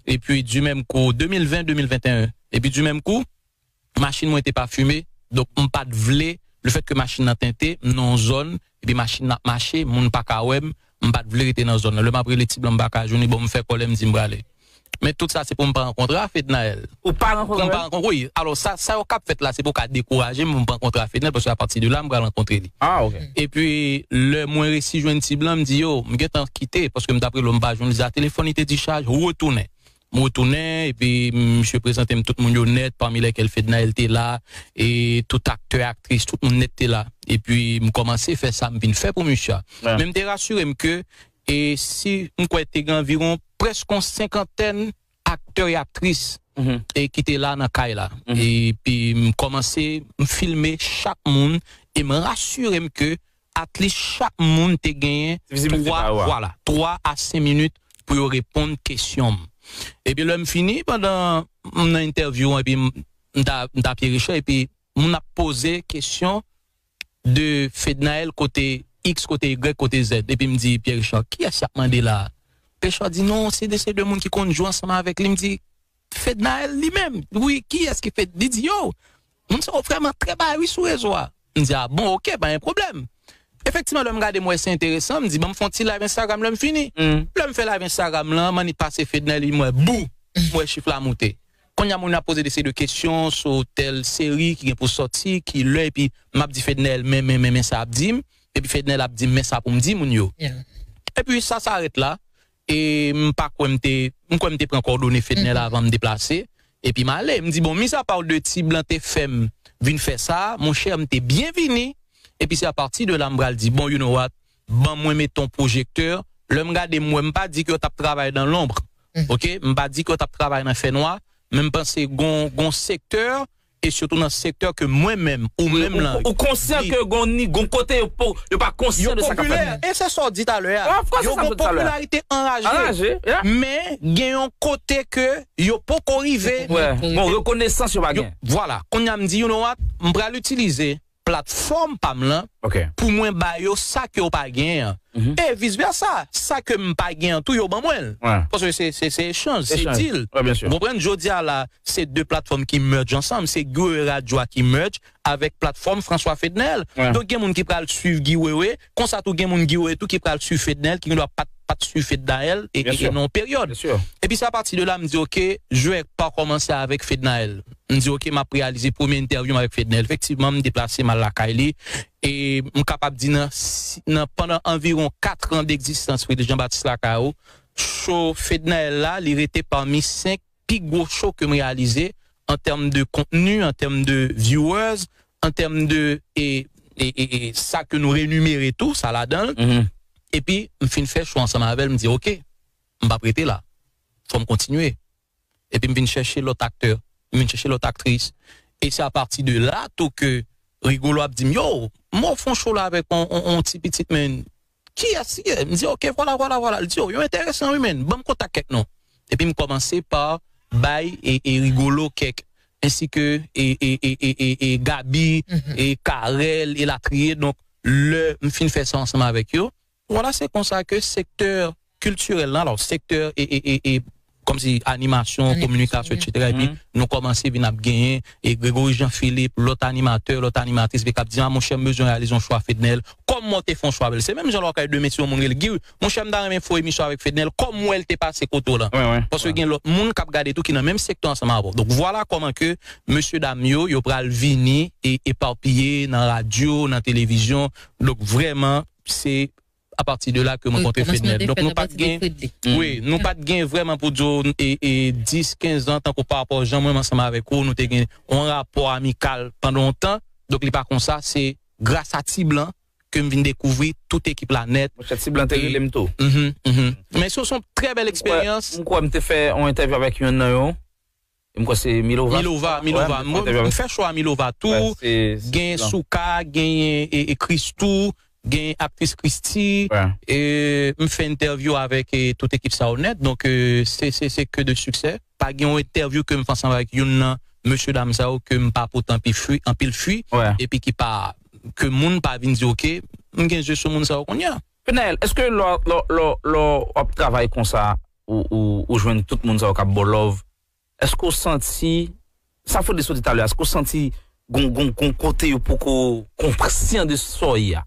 Epi di menm kou, de mil ven, de mil venteyen. Epi di menm kou, machin mwen te pa fimen. Donk, m pa t vle, lefètke machin nan tente, m nan yon zòn, epi machin nan ap mache, moun pa ka wè m, m pa t vle rete nan zòn nan. Lè m ap rele Ti Blan, m pa ka jwenn li, bon, m fè kòlè, m di m prale. Men tout sa se pou m pa rankontre a Fednaelle. Ou pa rankontre? Pou m pa rankontre, wi. Alò, sa, sa yo k ap fèt la, se pou ka dekouraje m, pou m pa rankontre a Fednaelle, paske apati de la, m pral rankontre li. Ah, ok. Epi, lè mwen resi jwenn Ti Blan, m di yo, m gentan kite, paske m t ap rele w, m pa jwenn li, telefòn li te dichaj, retounen. M retounen, epi misye prezante m tout moun yo nèt, pami lèkèl Fednaelle te la, e tout aktè, aktris, tout moun nèt te la. Epi m kòmanse fè sa m vin fè pou misye a. Men m te rasire m ke, e si m kwè te gen anviwon prèske yon senkantèn aktè e aktris e ki te la nan kay la. Epi m kòmanse, m filme chak moun, e m rasire m ke at least chak moun te genyen twa, vwala, twa a senk minit pou yo reponn kesyon m. Epi lè m fini, pandan m nan entèvyou an, epi m, m ta, m ta Pierre Richard, epi moun ap poze kesyon de Fednaelle kote X, kote Y, kote Z. Epi m di, Pierre Richard, kiyès y ap mande la a? Pierre Richard di, non, se de, se de moun ki konn jwe ansanm avèk li. M di, Fednaelle li menm? Wi, kiyès ki Fed? Li di, yo, moun sa yo vrèman trè bay wi sou rezo a. M di, a bon, ok, pa gen pwoblèm. Efektivman, lè m gade, m wè se enteresan, m di, ban m fè yon ti live Instagram lè m fini. Lè m fè live Instagram lan, m annik pase Fednaelle, m wè, bou, m wè chif la moute. Kounye a, moun ap poze de seri de kesyon sou tèl seri ki gen pou sòti, ki lè, epi m ap di Fednaelle, men, men, men, men sa ap di m, epi Fednaelle ap di m, men sa pou m di moun yo. Epi sa, sa rete la, e m pa kwè m te, m kwè m te pran kòdone Fednaelle avan m deplase, epi m ale. M di, bon, mizapa de Ti Blan te fè m vin fè sa, monchè, m te byen vini, epi se apati de la m pral di, bon, you know what, ban mwen mete yon pwojektè. Lè m gade, m wè, m pa di ke yo t ap travay nan lonb. Ok? M pa di ke yo t ap travay nan fènwa, men m panse gon, gon sektè, e sitou nan sektè ke mwen menm, ou menm lan. Ou konsyan ke gon ni, gon kote yo, yo pa konsyan de sa k ap fèt. E se sa w di talè a. Yo gon popilarite anraje. Men, gen yon kote ke yo poko rive. Gon rekonesans yo pa gen. Vwala. Kounye a m di, you know what? M pral itilize platfòm pa m lan pou mwen ba yo sa ke yo pa genyen an. E vis vèsa, sa ke m pa genyen an tou, yo ban mwen l. Paske se, se, se echanj, se deal. Ou konprann? Jodi a la, se de platfòm ki merge ansanm. Se Guerrier Radio a ki merge avèk platfòm François Fednaelle. Donk, gen moun ki pral swiv Guy Wewe, konsa tou gen moun Guy Wewe tou ki pral swiv Fednaelle, ki gendwa pa t, pa t swiv Fednaelle e, e, e nan yon peryòd. Epi se apati de la, m di, ok, je vais pa kòmanse avèk Fednaelle. M di, ok, m ap reyalize premye entèvyou m avèk Fednaelle. Efektivman, m deplase m al lakay li. E m kapab di nan, si- nan pandan anviwon kat an degzistans Frederick Jean Baptiste Lakayou, show Fednaelle la, li rete pami senk pi gwo show ke m reyalize an tèm de kontni, an tèm de viewers, an tèm de e, e, e, e sa ke nou renimere tou, sa ladan l. Epi, m fin fè show ansanm avè l, m di, ok, m p ap rete la. Fò m kontinye. Epi m vin chèche lòt aktè, m vin chèche lòt aktris. E se apati de la tou ke Rigolo ap di m, yo, m wè w fè yon show la avèk yon, yon, yon ti pitit, men kiyès li ye? M di, ok, vwala, vwala, vwala. Li di, yo, yo enteresan, wi, men ban m kontak kèk non. Epi m kòmanse pa bay e, e Rigolo kèk, ensi ke e, e, e, e, e, e Gaby, e Carel, e latriye. Donk, lè m fin fè sa ansanm avèk yo, vwala, se konsa ke sektè kiltirèl lan, alò, sektè e, e, e, e kòmsi animasyon, kominikasyon, etsetera. Epi nou kòmanse vin ap genyen e Gregory Jean Philippe, lòt animatè, lòt animatris, epi k ap di, "A, monchè, m bezwen reyalize yon chwa Fednel. Kòman w te fè yon chwa bèl?" Se menm jan lè w ka demen si yon moun rele Guy, "Monchè, m ta renmen fè yon emisyon avèk Fednel. Kòman w wè l te pase kote w la?" Paske gen lòt moun k ap gade tou ki nan menm sektè ansanm avè w. Donk, vwala kòman ke mesye dam yo, yo pral vini e epapiye nan radyo, nan televizyon. Donk, vrèman, se apati de la ke m rankontre Fednel. Donk, nou pa t gen, wi, nou pa t gen vrèman pou di w, e, e, dis, kenz an, tankou pa rapò jan mwen menm ansanm avèk ou, nou te gen yon rapò amikal pandan yon tan. Donk, li pa konsa, se gras a Ti Blan ke m vin dekouvri tout ekip la nèt. Monchè, Ti Blan te rele m tou. Mhm, mhm. Men se yon trè bèl eksperyans. M kwè m te fè yon entèvyou avèk youn nan yo. M kwè se Milova. Milova, Milova. Mwen, m fè cho a Milova tou. Gen Souka, gen, e, e, Christoo, gen aktris Christie. E, m fè entèvyou avèk, e, tout ekip sa yo nèt. Donk, e, se, se, se ke de siksè. Pa gen yon entèvyou ke m fè ansanm avèk youn nan mesye dam sa yo ke m pa pote anpil fwi, anpil fwi, epi ki pa, ke moun pa vin di, "Oke, m gen je sou moun sa yo kounye a." Fednaelle, èske lò, lò, lò, lò w ap travay konsa, ou, ou, ou jwenn tout moun sa yo k ap ba w love, èske w santi, sa Fodé sot di talè a, èske w santi gon, gon, gon kote yo poko konsyan de sa w ye a?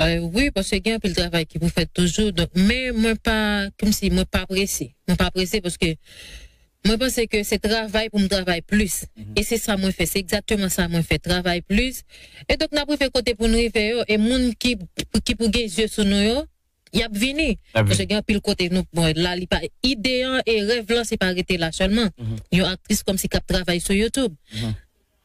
Euh, wi, paske gen anpil travay ki pou fèt toujou. Donk, men mwen pa, kòmsi mwen pa prese. Mwen pa prese paske mwen panse ke se travay pou m travay plis. E se sa mwen fè. Se egzakteman sa mwen fè. Travay plis. E donk, n ap rive kote pou n rive yo. E moun ki, ki pou gen zye sou nou yo, y ap vini. Paske gen anpil kote nou, bon, la, li pa, ide an e rèv lan, se pa rete la sèlman. Yon aktris kòmsi k ap travay sou YouTube.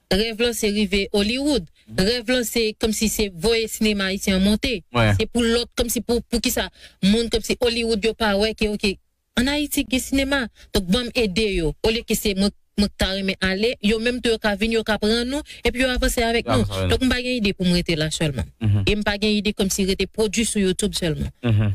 Rèv lan se rive Hollywood. Rèv lan se kòmsi se voye sinema ayisyen an monte. Se pou lòt, kòmsi pou, pou kisa moun kòmsi Hollywood yo pa wè ke, oke, ann Ayiti gen sinema. Donk, ban m ede yo. Olye ke se mwen, mwen k ta renmen ale, yo menm tou yo ka vin, yo ka pran nou, epi yo avanse avèk nou. Donk, m pa gen ide pou m rete la sèlman. E m pa gen ide kòmsi rete pwodui sou YouTube sèlman.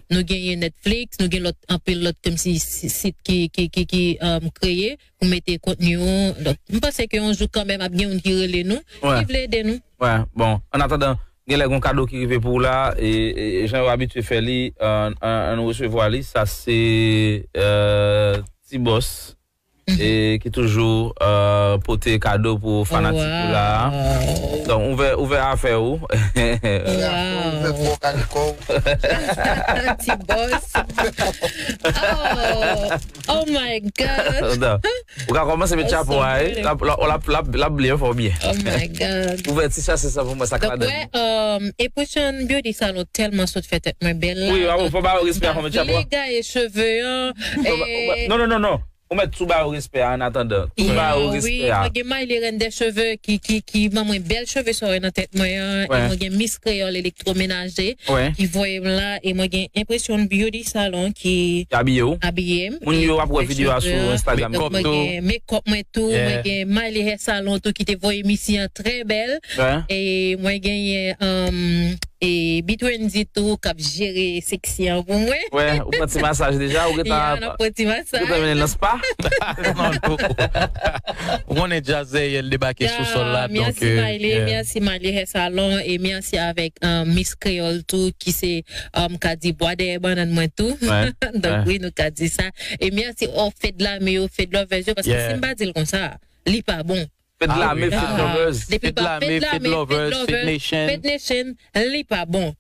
Nou genyen Netflix, nou gen lòt, anpil lòt kòmsi si-, sit ki, ki, ki, ki, um, kreye pou mete kontni yo. Donk, m panse ke yon jou kanmenm ap gen moun ki rele nou, ki vle ede nou. Wè, bon, annatandan, genlè gon kado ki rive pou w la, e, e, e jan yo abitye fè li, an, an, ann resevwa li, sa se, euh, Ti Bòs, e ki toujou, euh, pote kado pou fanatik ou la. Donk, ouvè, ouvè afè ou. Ti Bòs. Oh, oh my God. Ou ka kòmanse met chapo a, wi. L ap, l ap, l ap, l ap bliye fò byen. Oh my God. Ouvè ti chase sa pou mwen, sa k ladan. Donk, wè, um, e pwochen beauty salon tèlman sot fè tèt mwen bèl la. Wi, bravo, fò ba yo respè a, fò met chapo a. Ap vle gaye cheve an. Non, non, non, non. Ou mèt tou ba yo respè a, annatandan. Tou ba yo respè a. Wi, mwen gen Miley Reine des Cheveux ki, ki, ki ban mwen bèl cheve sa w wè nan tèt mwen an. E mwen gen Miss Créole Électroménager ki voye m la. E mwen gen Impression Beauty Salon ki abiye w. Abiye m. Moun yo ap wè videyo a sou Instagram. Donk, mwen gen makeup mwen tou, mwen gen Miley Hair Salon tou ki te voye m isi an trè bèl. E mwen genyen, um, e Bitwendy tou k ap jere seksi an pou mwen. Wè, ou pran ti masaj deja, ou gentan. Ya, n ap pran ti masaj. Ou gentan mennen nan spa. Ou konnen djaz dèyè l debake sou sòl la, donk, mèsi Miley, mèsi Miley Hair Salon, e mèsi avèk, euh, Miss Créole tou, ki se, euh, m ka di bwa dèyè bannann mwen tou. Donk, wi, nou ka di sa. E mèsi o Fed Lame yo, Fed Lovers yo, paske si m pa di l konsa, li pa bon. Fed Lame, Fed Lovers. Depi pa Fed Lame, Fed Lovers, Fed Nation, li pa bon.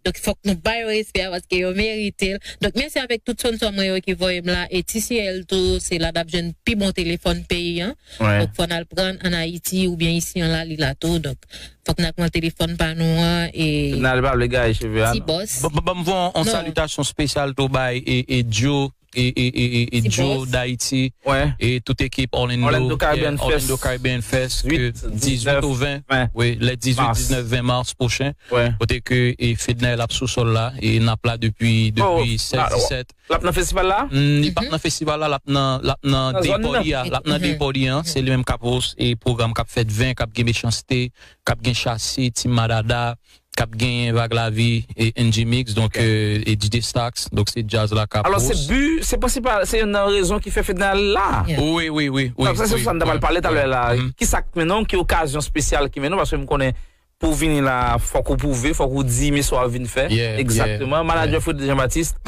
Donk, fòk nou ba yo respè a paske yo merite l. Donk, mèsi avèk tout sponsò mwen yo ki voye m la. E T C L tou, se la n ap jwenn pi bon telefòn peyi an. Donk, fò n al pran ann Ayiti oubyen isi an la, li la tou. Donk, fòk n al pran telefòn pa nou an. E n al pa vle gaye cheve a, non. Ti Bòs. Ban m voye yon salitasyon espesyal tou bay e, e Joe e, e, e, e, e Joe D'Haïti, e tout ekip Orlando, Orlando Caribbean Fest, Orlando Caribbean Fest, ke dizuit ou ven, wi, lè dizuit, diznèf, ven mas pwochen, kote ke, e, Fednaelle ap sou sòl la, e n ap la depi, depi sèz, disèt. L ap nan festival la? Mm, li p ap nan festival la, l ap nan, l ap nan day party a, l ap nan day party an, se li menm k ap host, e pwogram k ap fèt ven, k ap gen Mechanste, k ap gen Chase, Team Madada, k ap genyen Vag Lavi e N G Mix, donk, euh, e D J Stax, donk se djaz la k ap... Alò, se bi, se prensipal, se youn nan rezon ki fè Fednaelle la. Wi, wi, wi, wi. Donk, sa, se sa m ta pral pale talè la. Kisa k mennen w, ki okazyon espesyal ki mennen w, paske m konnen pou w vini la, fòk ou pwouve, fòk ou di men sa w ap vin fè. Egzakteman. Manadjè Freddy Jean Baptiste.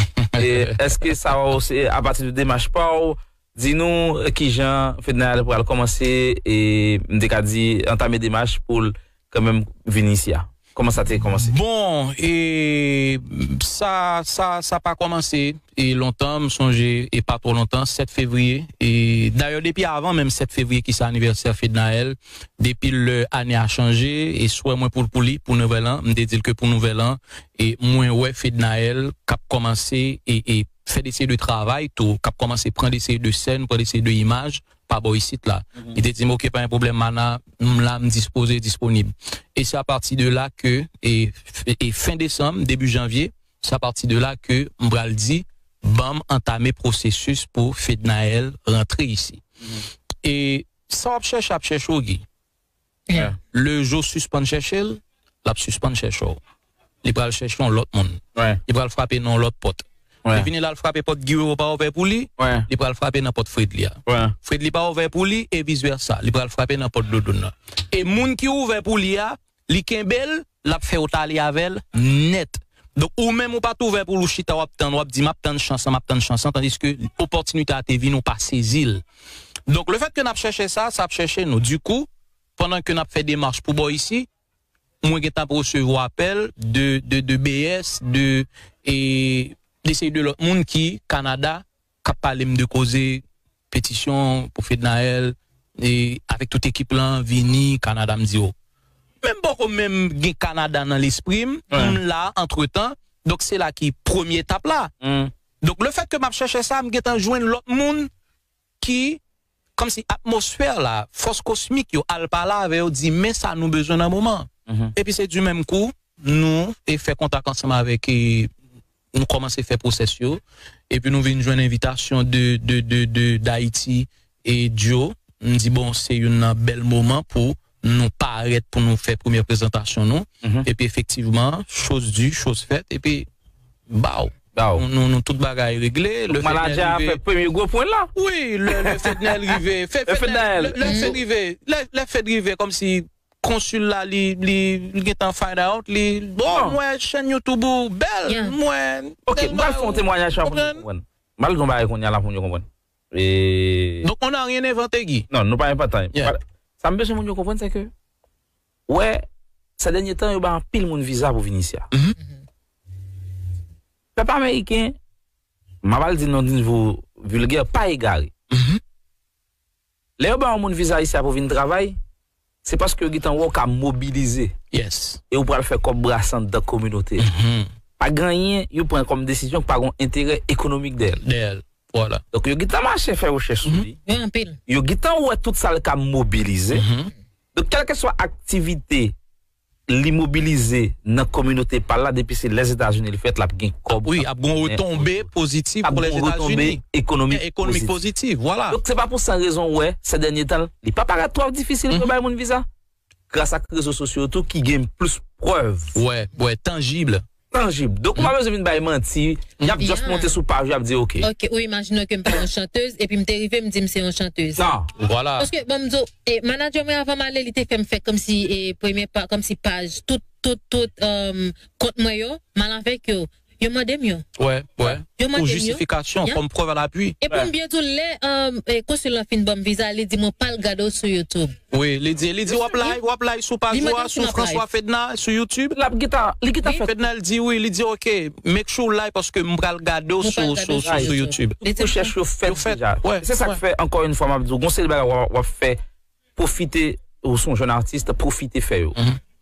E èske sa w se apati de demach pa w? Di nou, e, kijan Fednaelle pral kòmanse, e m te ka di, antame demach pou l kanmenm vin isi a? Kòman sa te kòmanse? Bon, e sa, sa, sa pa kòmanse e lontan, m sonje, e pa twò lontan, sèt fevriye. E dayè, depi avan menm sèt fevriye ki se anivèsè Fednaelle, depi lè ane a chanje, e swè mwen pou, pou li, pou nouvèl an, m te di l ke pou nouvèl an, e mwen wè Fednaelle k ap kòmanse e, e fè de seri de travay tou, k ap kòmanse pran de seri de sèn, pran de seri de imaj pa bò isit la. Li te di m, "Oke, pa gen pwoblèm, Mana, m la, m dispoze, disponib." E se apati de la ke, e, e fen desanm, debi janvye, se apati de la ke m pral di, "Ban m antame pwosesis pou Fednaelle rantre isi." E sa w ap chèche, ap chèche w, Guy. Le jou w sispann chèche l, l ap sispann chèche w. Li pral chèche yon lòt moun. Li pral frape nan yon lòt pòt. Li vini la, l frape pòt Guerrero pa ouvè pou li, li pral frape nan pòt Fredly a. Fredly pa ouvè pou li, e vis vèsa. Li pral frape nan pòt Dodoun nan. E moun ki ouvè pou li a, li kenbe l, l ap fè w t ale avè l nèt. Donk, ou menm, ou pa t ouvè pou l, ou chita, w ap tann, w ap di, "M ap tann chans lan, m ap tann chans lan," tandiske opòtinite a te vini, ou pa sezi l. Donk, lefètke n ap chèche sa, sa ap chèche nou. Dikou, pandan ke n ap fè demach pou bò isi, mwen gentan ap resevwa apèl de, de, de B S, de, e, de seri de lòt moun ki Kanada, k ap pale m de koze petisyon pou Fednaelle, e avèk tout ekip lan, vini Kanada, m di yo. Men m poko menm gen Kanada nan lespri m, m la antretan. Donk, se la ki premye etap la. Donk, lefètke m ap chèche sa, m gentan jwenn lòt moun ki, kòmsi atmosfè la, fòs kosmik yo al pale avè yo, di, "Men sa nou bezwen nan moman." Epi se di menm kou, nou e fè kontak ansanm avèk, e nou kòmanse fè pwosès yo. Epi nou vin jwenn envitasyon de, de, de, de, Dayiti e Dyo. M di, "Bon, se youn nan bèl moman pou nou parèt, pou nou fè premyè prezantasyon nou." Epi efektivman, choz di, choz fèt. Epi, baw. Nou, nou, nou, tout bagay regle. Donk, manadjè a fè premye gwo pwen la. Wi, lè, lè Fednaelle rive. Fed, Fed, lè, lè Fed rive. Lè, lè Fed rive, kòmsi konsil la, li, li, li gentan find out, li, bon, mwen, chèn YouTube ou bèl, mwen. Ok, m pral fè yon temwayaj pou moun yo konprann. M pral di yon bagay kounye a la pou moun yo konprann. E donk, on n'a rien inventé, Guy. Non, nou pa envante anyen. Sa m bezwen moun yo konprann, se ke, wè, se dènye tan, yo bay anpil moun viza pou vin isi a. Pèp ameriken, m ap al di nan nivo vilgè, pa egare. Lè yo bay yon moun viza isi a pou vin travay, se paske yo gentan wè w ka mobilize. E ou pral fè kòb brase anndan kominote a. Pa gen anyen yo pran kòm desizyon ki pa gen yon enterè ekonomik dèyè l. Donk, yo gentan mache fè rechèch sou li. Yo gentan wè tout sa l ka mobilize. Donk, kèlkeswa aktivite li mobilize nan kominote pa l la, depi se Lèzetazini li fèt, l ap gen kòb, wi, ap gen retonbe pozitif pou Lèzetazini. Ekonomik pozitif, vwala. Donk, se pa pou san rezon w wè, se dènye tan, li pa parèt twò difisil pou bay moun viza. Gras ak rezo sosyo yo tou ki gen plis prèv. Wè, wè, tanjib. Tanjib. Donk, ou pa bezwen vin bay manti. Y ap just monte sou paj, y ap di, "Ok." Ok, ou imajine ke m pa yon chantèz, epi m te rive, m di m se yon chantèz. Non. Vwala. Paske, bon, m di w, e, manadjè mwen, avan m ale, li te fè m fè kòmsi, e, premye pa, kòmsi paj, tout, tout, tout, um, kont mwen yo, m al avèk yo. Yo mande m yo. Wè, wè. Yo mande m yo. Pou jistifikasyon, kòm prèv a lapui. E pou m byen di w, lè, um, e, konsil lan fin ban m viza, li di mwen pa al gade w sou YouTube. Wi, li di, li di w ap live, w ap live sou paj ou a, sou François Fedna, sou YouTube. L ap gentan, li gentan fè. Fedna, li di wi, li di, "Ok, make sure w live paske m pral gade w sou, sou, sou, sou YouTube." Tout rechèch yo fèt deja. Se sa k fè, ankò yon fwa, m ap di w, gon seri de bagay w ap, w ap fè, pwofite, ou se yon jèn atis, pwofite fè yo.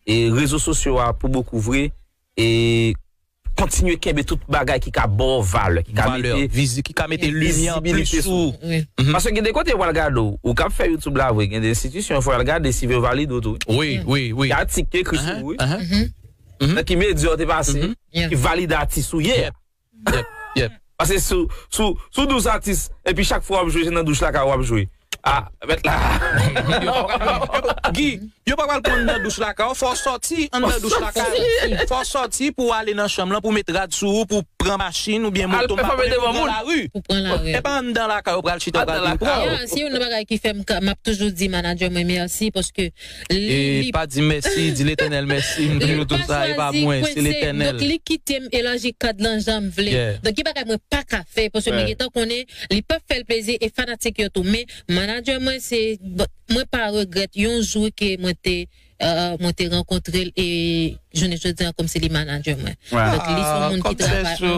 E rezo sosyo a, pou bokou vre, e kontinye kenbe tout bagay ki ka ba w valè, ki ka mete, ki ka mete limyè anplis sou ou. Paske gen de kote yo pral gade w, ou k ap fè YouTube la vre, gen de enstitisyon, fò y al gade si yo valide w tou. Wi, wi, wi. Gen atik ki ekri sou ou, wi. Nan ki medya w te pase, ki valide atis ou ye. Paske sou, sou, sou douz atis, epi chak fwa w ap jwe, se nan douch lakay w ap jwe. A, mèt la. Guy, yo pa pral pran nan douch lakay, fò w sòti anndan douch lakay. Fò w sòti pou w ale nan chanm lan, pou w met rad sou ou, pou w pran machin oubyen moto, m pa konnen pou pran lari. Pou pran lari. E pa anndan lakay ou pral chita, ou pral vin pran. Yeah, se youn nan bagay ki fè m ka, m ap toujou di manadjè mwen mèsi, paske li, e li pa di mèsi, di Letènèl mèsi, m toujou di sa, e pa mwen, se Letènèl. Donk, li kite m elaji kad lan jan m vle. Donk, gen bagay mwen pa ka fè, paske mwen gentan konnen li p ap fè l plezi, e fanatik yo tou. Men, manadjè mwen, se, mwen pa regrèt yon jou ke mwen te, euh, mwen te rankontre l, e jounen jodi a, kòmsi li manadjè mwen. Donk, li se yon moun ki travay anpil.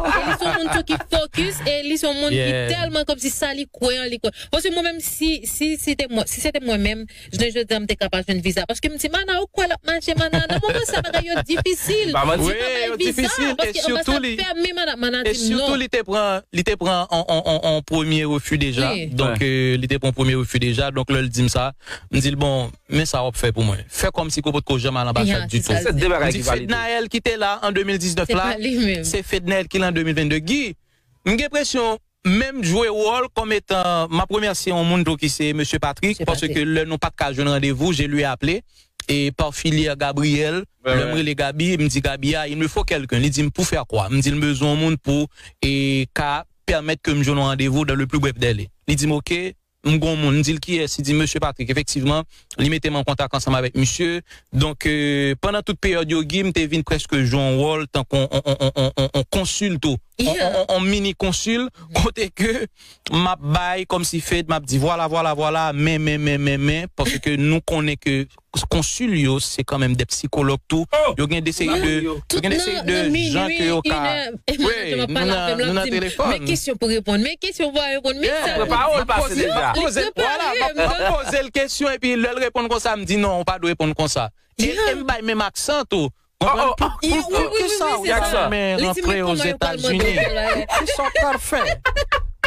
E li se yon moun tou ki focus, e li se yon moun ki tèlman kòmsi sa li kwè an, li kwè. Paske mwen menm, si, si, si te mwen, si se te mwen menm, jounen jodi a, m te ka pa jwenn viza. Paske m di, "Mana, ou kwè l ap mache, Mana?" Nan moman sa, bagay yo difisil. Pa manti. Wi, yo difisil. E sitou li, e sitou li te pran, li te pran on, on, on, on premye refi deja. Donk, euh, li te pran premye refi deja. Donk, lè l di m sa, m di l, "Bon, men sa w ap fè pou mwen. Fè kòmsi ke w potko janm al anbasad ditou." Se de bagay ki valide. M di, Fednaelle ki te la an de mil diznèf la, se Fednaelle ki la an de mil vennde. Guy, m gen enpresyon, menm jwe wòl kòm etan, m ap remèsye yon moun tou ki se Mesye Patrick, paske lè nou pa t ka jwenn randevou, je lui ai appelé, e pa filière Gabriel, lè m rele Gaby, m di Gaby a, "Il me faut quelqu'un." Li di m, "Pour faire quoi?" M di l, "M bezwen yon moun pou, e, ka pèmèt ke m jwenn yon randevou dans le plus bref délai." Li di m, "Ok." M gon moun, m di l kiyès, li di Mesye Patrick. Efektivman, li mete m an kontak ansanm avèk misye. Donk, euh, pandan tout peryòd yo, Guy, m te vin prèske jwe yon wòl tankou on, on, on, on, on, on konsil tou. On, on, on, on mini konsil, kote ke m ap bay kòmsi Fed, m ap di, "Vwala, vwala, vwala, men, men, men, men, men," paske nou konnen ke konsil yo, se kanmenm de psikològ tou. Yo gen de seri de, yo gen de seri de jan ke yo ka. Wi, nou nan, nou nan telefòn. Men kesyon pou reponn, men kesyon pou reponn, men sa. Prepare w pase deja. M ap poze, vwala, m ap, m ap poze l kesyon, epi lè l reponn konsa, m di, "Non, ou pa dwe reponn konsa." E, e m bay menm aksan tou. Konprann? Pou, pou, pou kisa ou ta renmen rantre Ozetazini?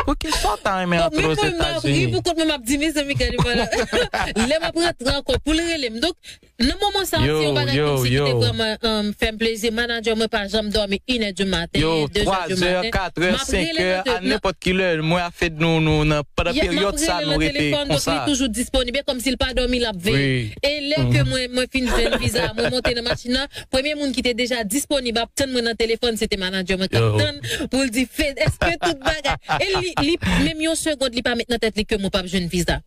Pou kisa ou ta renmen rantre Ozetazini? Pou kont mwen, m ap ri, pou kont mwen, m ap di, "Mezanmi, gade, vwala." Lè m ap rantre ankò, pou l rele m. Donk, nan moman sa, se yon bagay kòmsi ki te vrèman, um, fè m plezi. Manadjè mwen pa janm dòmi inè di maten, dezè di maten. Yo, twa zè, kat zè, senk zè, a nenpòt ki lè, mwen a Fed nou, nou nan, pandan peryòd sa, nou rete konsa. Donk, li toujou disponib. E kòmsi l pa dòmi, l ap veye. E lè ke mwen, mwen fin jwenn viza, mwen monte nan machin nan, premye moun ki te deja disponib ap tann mwen nan telefòn, se te manadjè mwen k ap tann pou l di, "Fed, èske tout bagay?" E li, li, menm yon segond, li pa met nan tèt li ke mwen p ap jwenn viza.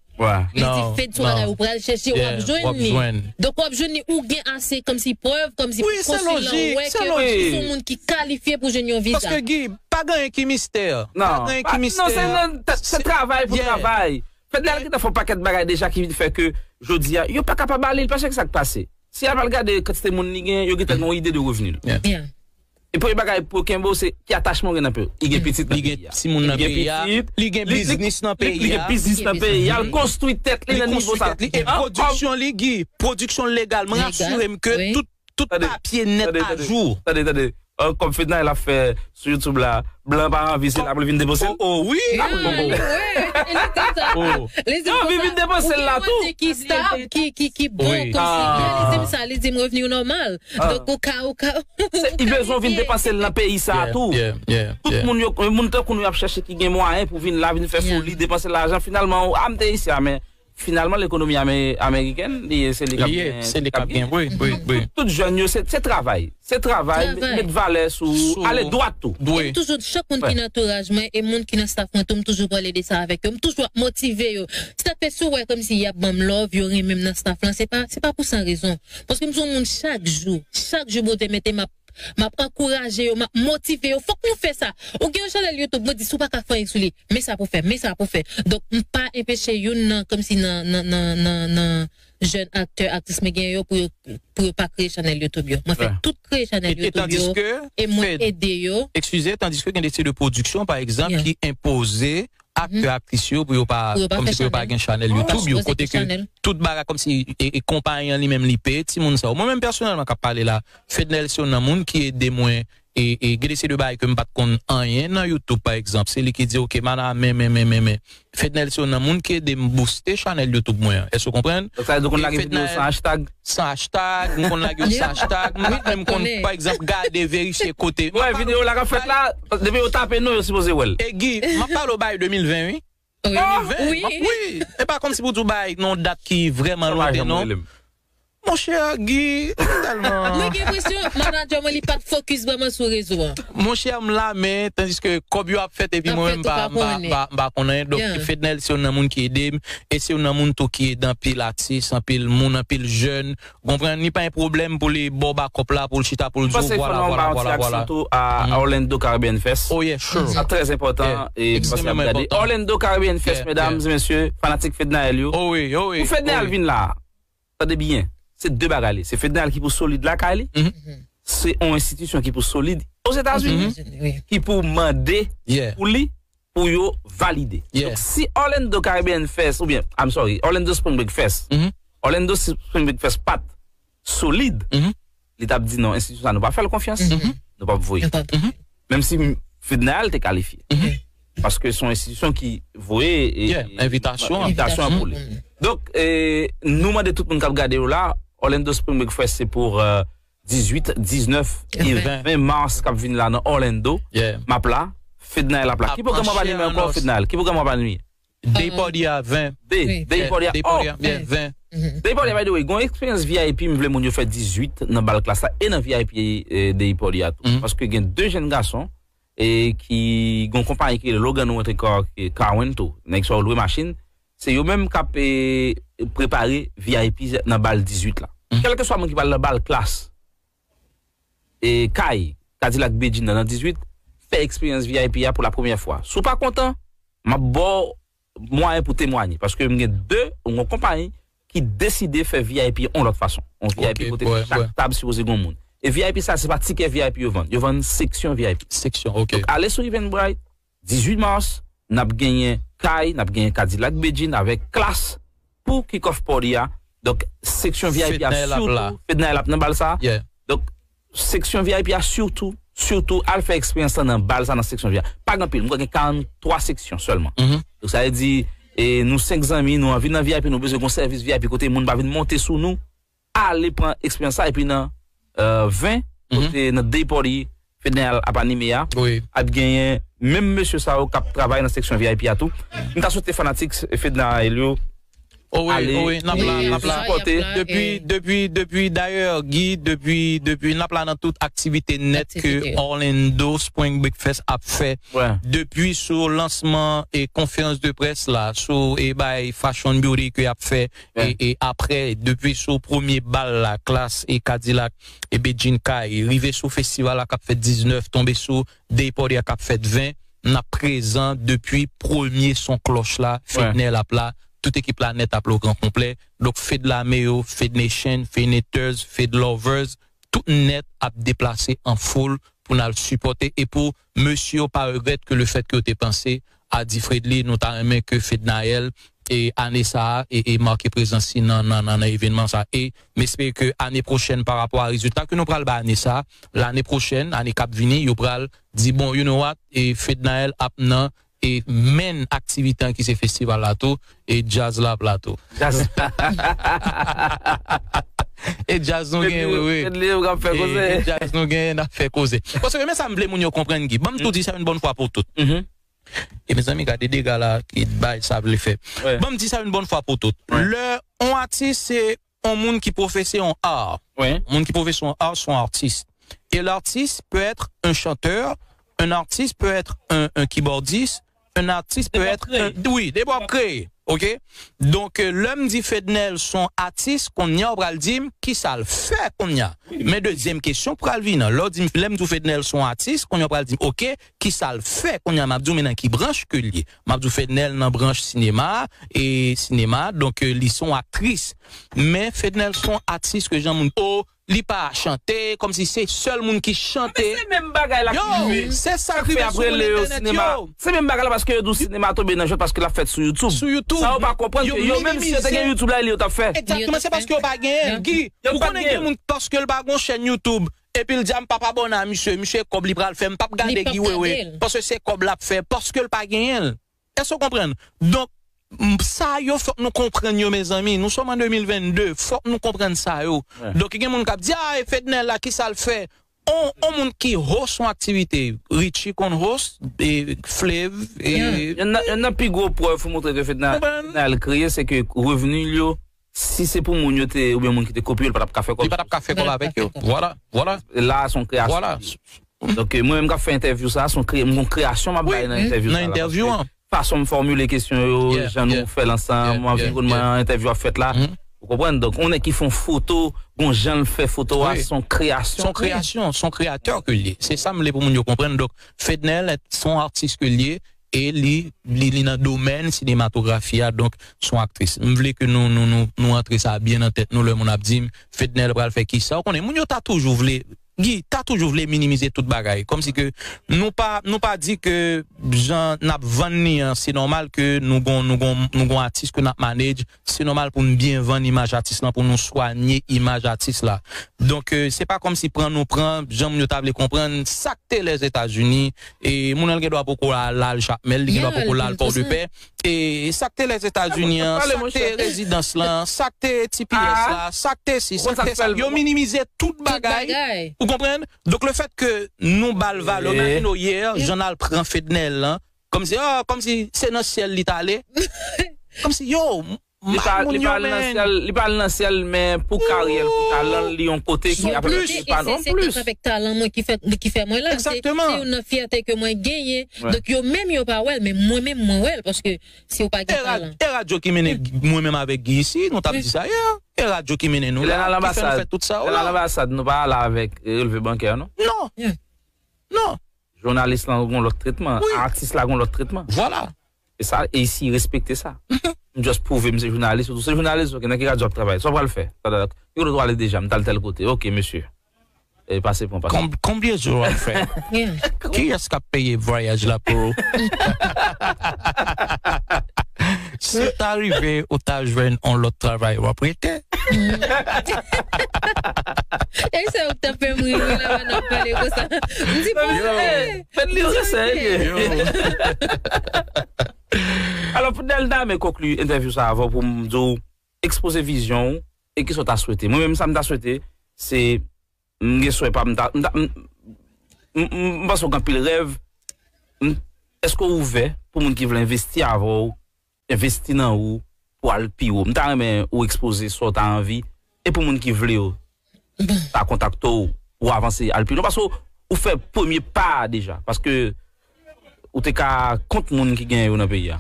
Li di, "Fed, se yon bagay ou pral chèche, w ap jwenn li." Donk, w ap jwenn li, ou gen ase kòmsi prèv, kòmsi pou konsil lan wè ke ou se yon moun ki kalifye pou jwenn yon viza. Paske, Guy, pa gen anyen ki mistè. Pa gen anyen ki mistè. Non, se nan, se travay pou travay. Fednaelle gentan fè yon pakèt bagay deja ki vin fè ke jodi a, yo pa ka pa ba li l, paske sa k pase. Si a pral gade kantite moun li gen, yo gentan gen yon ide de revni l. E premye bagay pou yo kenbe w, se ki atachman w gen nan peyi. Li gen pitit nan peyi a. Li gen timoun nan peyi a. Li gen biznis nan peyi a. Li gen biznis nan peyi a. L konstwi tèt li nan nivo sa. E pwodiksyon li, Guy, pwodiksyon legal. Mwen asire m ke tout, tout papye nèt ajou. Tande, tande. Kòm Fednaelle ap fè sou YouTube la, blan pa anvi, se la pou l vin depoze l. Oh, oh, wi. Li anvi vin depoze l la tou. Ki stab, ki, ki, ki bon, kòmsi, li di m sa, li di m revni w nòmal. Donk, ou ka, ou ka. Li bezwen vin depanse l nan peyi sa a tou. Tout moun yo, moun tankou nou y ap chèche ki gen mwayen pou vin la, vin fè foli, depanse lajan. Finalman, a m te isi a, men finalman, lekonomi ame-, amerikèn, li ye, se li k ap gen, se li k ap gen, wi, wi, wi. Tout, tout jèn yo, se, se travay. Se travay, met, met valè sou, ale dwat tou. E m toujou, chak moun ki nan antouraj mwen e moun ki nan staff mwen tou, m toujou pale de sa avèk yo. M toujou ap motive yo. Se sa k fè si w wè kòmsi y ap ban m love, yo renmen m nan staff lan, se pa, se pa pou san rezon. Paske m se yon moun chak jou, chak jou Bondye mete m ap, m ap ankouraje yo, m ap motive yo. Fòk nou fè sa. Ou gen yon chanèl YouTube, mwen di, si w pa ka fè anyen sou li, men sa pou fè, men sa pou fè. Donk, m pa enpeche youn nan, kòmsi nan, nan, nan, nan, nan jèn aktè, aktris mwen gen yo pou yo, pou yo pa kreye chanèl YouTube yo. Mwen fè tout kreye chanèl YouTube yo e mwen ede yo. Eskize, tandiske gen de seri de pwodiksyon, pa egzanp, ki enpoze aktè, aktris yo pou yo pa, kòmsi pou yo pa gen chanèl YouTube yo, kote ke tout bagay kòmsi e, e konpayi an li menm li peye timoun sa yo. Mwen menm pèsonèlman k ap pale la, Fednaelle se youn nan moun ki ede mwen e, e gen de seri de bagay ke m pa t konn anyen nan YouTube, pa egzanp. Se li ki di, "Ok, Mana, men, men, men, men, men." Fednaelle se youn nan moun ki ede m booste chanèl YouTube mwen an. Èske w konprann? Donk, sa vle di w konn lage videyo san hashtag? San hashtag, m konn lage yo san hashtag. M menm konn, pa egzanp, gade, verifye kote. Wè, videyo la k ap fèt la, depi yo tape non, yo sipoze wè l. E Guy, m ap pale w bay de mil ven, wi. Wi. De mil ven, wi. Wi. E pa kòmsi pou di w bay nan yon dat ki vrèman lontan, non. Monchè, Guy, tèlman. Mwen gen enpresyon manadjè mwen li pa t fokis vrèman sou rezo a. Monchè, m la, men tandiske kòb yo ap fèt epi Ap mwen fèt, menm ou pa pa m pa- konnen. m pa- m pa konnen. Donk, Yeah. Fednel se youn nan moun ki ede m, e se youn nan moun tou ki ede anpil atis, anpil moun, anpil jèn. Ou konprann, li pa yon pwoblèm pou li ba w bakòp la, pou l chita, pou l di Mwen panse w fò vwala, nou ba vwala, yon ti vwala, aksyon vwala. Tou a Orlando Caribbean Fest. Oh yeah, sure. Sa trè enpòtan. Yeah. E m panse ap Ekstrèmman gade enpòtan. Orlando Caribbean Fest, Yeah, medam yeah. e mesye, fanatik Fednaelle yo. Oh oui, oh oui. Pou Fednaelle Oh oui. Vin la, tande byen. Se de bagay li. Se Fednaelle ki pou solid lakay li. Mhm. Se yon enstitisyon ki pou solid Ozetazini. Oui. Ki pou mande Yeah. pou li, pou yo valide. Yeah. Donk, si Orlando Caribbean Fest, oubyen, I'm sorry, Orlando Spring Break Fest, Mhm. Orlando Spring Break Fest pa t solid, Mhm. li t ap di non, enstitisyon sa nou pa fè l konfyans, Mhm. nou p ap voye. Yo pa Mhm. Menm si Fednaelle te kalifye. Mhm. Paske se yon enstitisyon ki voye e- Yeah, e- envitasyon. envitasyon pou li. Mhm. Donk, e, nou mande tout moun k ap gade yo la, Orlando Spring Break Fest se pou euh, dizuit, diznèf e Ven. ven mas k ap vin la nan Orlando. Yeah. M ap la, Fednaelle ap la. Ki pwogram w ap anime ankò, Fednaelle? Ki pwogram w ap anime? Day party a ven. Day, Oui. day party a. Day Oh, party a ven, ven. Mhm. Day party a, by the way, gon eksperyans V I P m vle moun yo fè dizuit nan bal Klass la e nan V I P eh, Day Party a tou. Mhm. Paske gen de jèn gason e ki gon konpayi ki rele Logan Rent a Car, ki Carwin tou. Nèg sa yo lwe machin. Se yo menm k ap eh, prepare V I P nan bal dizuit la. Mhm. Kèlkeswa moun ki pral nan bal Klass e kay Cadillac Bedjine nan, nan dizuit, fè eksperyans V I P a pou la premyè fwa. Si w pa kontan, m ap ba w mwayen pou temwanye. Paske m gen de, yon konpayi ki deside fè V I P yon lòt fason. Yon V I P Ok, kote ouais, chak ouais. tab sipoze gen yon moun. E V I P sa, se pa tikè V I P yo vann. Yo vann seksyon V I P. Seksyon, ok. Donk, ale sou Eventbrite, dizuit mas, n ap genyen kay, n ap genyen Cadillac Bedjine avèk Klass pou kick-off party a. Donk, seksyon V I P a Fednaelle ap la. Sitou, Fednaelle ap nan bal sa. Yeah. Donk, seksyon V I P a sitou, sitou al fè eksperyans lan nan bal sa nan seksyon V I P. Pa gen anpil, m kwè gen karannntwa seksyon sèlman. Mhm. Donk, sa vle di, e nou senk zanmi, nou anvi nan V I P, nou bezwen gon sèvis V I P kote moun pa vin monte sou nou. Ale pran eksperyans sa, epi nan euh, ven, Mhm. kote nan Day Party, Fednaelle ap anime a, Oui. ap genyen menm mesye sa yo k ap travay nan seksyon V I P a tou. M ta swete fanatik Fednaelle yo Oh oui, ale oh oui, n ap la, n ap la. sipòte. Sa, y ap la, Depi, e- depi, depi, dayè, Guy, depi, depi, n ap la nan tout aktivite nèt ke Aktivite. Orlando Spring Breakfast ap fè. Ouais. Depi sou lansman e konferans de près la, sou e bay Fashion Beauty ke y ap fè, e, Ouais. e apre, depi sou premye bal la, Klass e Cadillac, e Bedjine Kay, rive sou festival la k ap fèt diznèf, tonbe sou Day Party a k ap fèt ven, n ap prezan depi premye son klòch la, Fednaelle ap la, tout ekip la nèt ap la o gran konplè. Donk, Fed Lame yo, Fed Nation, Fed Haters, Fed Lovers, tout nèt ap deplase an foul pou n al sipòte e pou mesye yo pa regrèt ke le fèt ke yo te panse a di Fredly, nou ta renmen ke Fednaelle e ane sa a e, e make prezans li nan, nan, nan, nan evenman sa a. E m espere ke ane pwochèn, pa rapò a rezilta ke nou pral bay ane sa a, lane pwochèn, ane k ap vini, yo pral di, bon, you know what, e Fednaelle ap nan e menm aktivite an ki se festival la tou, e djaz la ap la tou. Jazz. E djaz nou gen, wi, wi. Fedly, ou ap fè E, koze. e djaz nou gen, n ap fè koze. Paske men sa m vle moun yo konprann, Guy. Ban m tou di sa yon bòn fwa pou tout. Mhm. E mezanmi, gade dega la ki bay sa vle fè. Ouais. Ban m di sa yon bòn fwa pou tout. Ouais. Lè yon atis se yon moun ki pwofese yon art. Ouais. Moun ki pwofese yon art, se yon atis. Et l'artiste peut être un chanteur, un artiste peut être un, un keyboardiste, un artiste peut être un, oui, de ap kreye, ok? Donk, euh, lè m di Fednaelle se yon atis, kounye a w pral di m ki sa l fè kounye a. Men dezyèm kesyon pral vini. Lè w di m, lè m di w Fednaelle se yon atis, kounye a w pral di m, ok, ki sa l fè kounye a? M ap di w, men nan ki branch ke l ye? M ap di w Fednaelle nan branch sinema, e sinema, donk, euh, li se yon aktris. Men Fednaelle se yon atis ke jan moun, oh, li pa chante, kòmsi se sèl moun ki chante. Se menm bagay la Yo, ki se sa k fè rive ap sou moun rele yo entènèt sinema. Yo. Se menm bagay la paske yo di w sinema tonbe nan jwèt paske l ap fèt sou YouTube. Sou YouTube. Sa yo pa konprann Yo ke yo menm si yo te gen minimize. YouTube la, yo t ap fè. Egzakteman, se paske yo pa genyen l, Guy. Yo Ou pa konnen genyen gen moun paske l pa gon chèn YouTube, epi l di a m p ap abòne a misye, misye kòb li pral fè, m p ap gade Li p ap Guy Wewe, gade l. paske se kòb l ap fè, paske l pa genyen l. Èske w konprann? Donk, m, sa yo fòk nou konprann yo, mezanmi. Nou sòm an de mil venn de, fòk nou konprann sa yo. Ouais. Donk, gen moun k ap di, a, e Fednaelle la, ki sa l fè? On, on moun ki host yon aktivite, Richie konn host, e Flav, e Yonn nan, yonn nan pi gwo prèv pou montre ke Fedna, Konprann? Fednaelle kreye, se ke revni l yo si se pou moun yo te, oubyen moun ki te kopye yo, li pa t ap ka fè kòb. Li pa t ap ka fè kòb avèk yo. Vwala, vwala. La, se yon kreyasyon. Vwala. Donk, mwen menm k ap fè entèvyou sa, se yon kre, yon kreyasyon m ap bay nan entèvyou sa. Nan entèvyou an. Fason m fòmile kesyon yo, jan nou fè l ansanm, m anvi konn mwen entèvyou ap fèt la. Ou konprann? Donk, yon nèg ki fè yon foto, gon jan l fè foto a, se yon kreyasyon. Se yon kreyasyon, se yon kreyatè ke l ye. Se sa m vle pou moun yo konprann. Donk, Fednaelle se yon atis ke l ye, e li, li, li nan domèn sinematografi a, donk, se yon aktris. M vle ke nou, nou, nou, nou antre sa byen nan tèt nou, lè moun ap di m, Fednaelle pral fè kisa. Ou konnen, moun yo ta toujou vle Guy, ta toujou vle minimize tout bagay. Kòmsi ke nou pa, nou pa di ke jan n ap vann li an, se nòmal ke nou gon, nou gon, nou gon atis ke n ap manage, se nòmal pou n byen vann imaj atis lan, pou nou swanye imaj atis la. Donk, euh, se pa kòmsi pran nou pran, jan moun yo ta vle konprann, sa k te Lèzetazini, e moun nan l gen dwa poko al, al Jakmèl, li gen dwa poko al Pòdepè, e sa k te Lèzetazini an, sa k te rezidans lan, sa k te T P S la, sa k te si, sa k te sa. Yo minimize tout bagay. Ou konprann? Donk, le fèt ke nou ba l valè, imajine w yè, jan n al pran Fednaelle lan, kòmsi, oh, kòmsi se nan syèl li t ale. Kòmsi, yo, m-, m bay moun yo, man. Li pa al nan syèl, li pa al nan syèl, men pou karyè l, pou talan l, li yon kote ki ap plis. An plis. Se avèk talan mwen ki fè, ki fè mwen la. Se, se youn nan fyète ke mwen genyen. Donk, yo menm, yo pa wè l, men mwen menm, mwen wè l, paske si w pa gen talan. E radyo ki mennen mwen menm avèk Guy isi, nou t ap di sa yè. E radyo ki mennen nou la, ki fè nou fè tout sa yo la. Lè n al anbasad, nou pa ale avèk, e, relve bankè, non? Non. Non. Jounalis lan gon lòt tretman, atis la gon lòt tretman. Vwala. E sa, e isi, respekte sa. M just pwouve m se jounalis, ou tou se jounalis, ok, nan ki radyo w ap travay? Sa w pral fè? Ki kote w ale deja? M t al tèl kote. Ok, mesye. E pase pran, pase. Konbyen jou w ap fè? Kiyès k ap peye vwayaj la pou ou? Si ta rive ou ta jwenn yon lòt travay, w ap rete? E sa ou t ap fè m ri, wi, la, pandan w ap pale konsa. M di, bon, fè l li, se serye. Alò, Fednaelle, m ta renmen konkli entèvyou sa avè w pou m di w ekspoze vizyon w e kisa w ta swete. Mwen menm, sa m ta swete, se, m gen swè pa m, m ta, m ta, m, m, m, m panse w gen anpil rèv. M, èske w ouvè pou moun ki vle envesti avè w, envesti nan ou pou al pi wo? M ta renmen ou ekspoze sa w ta anvi. E pou moun ki vle yo, ta kontakte w, ou avanse al pi lwen. Paske w, ou fè premye pa a deja. Paske ou te ka kont moun ki gen yo nan peyi a.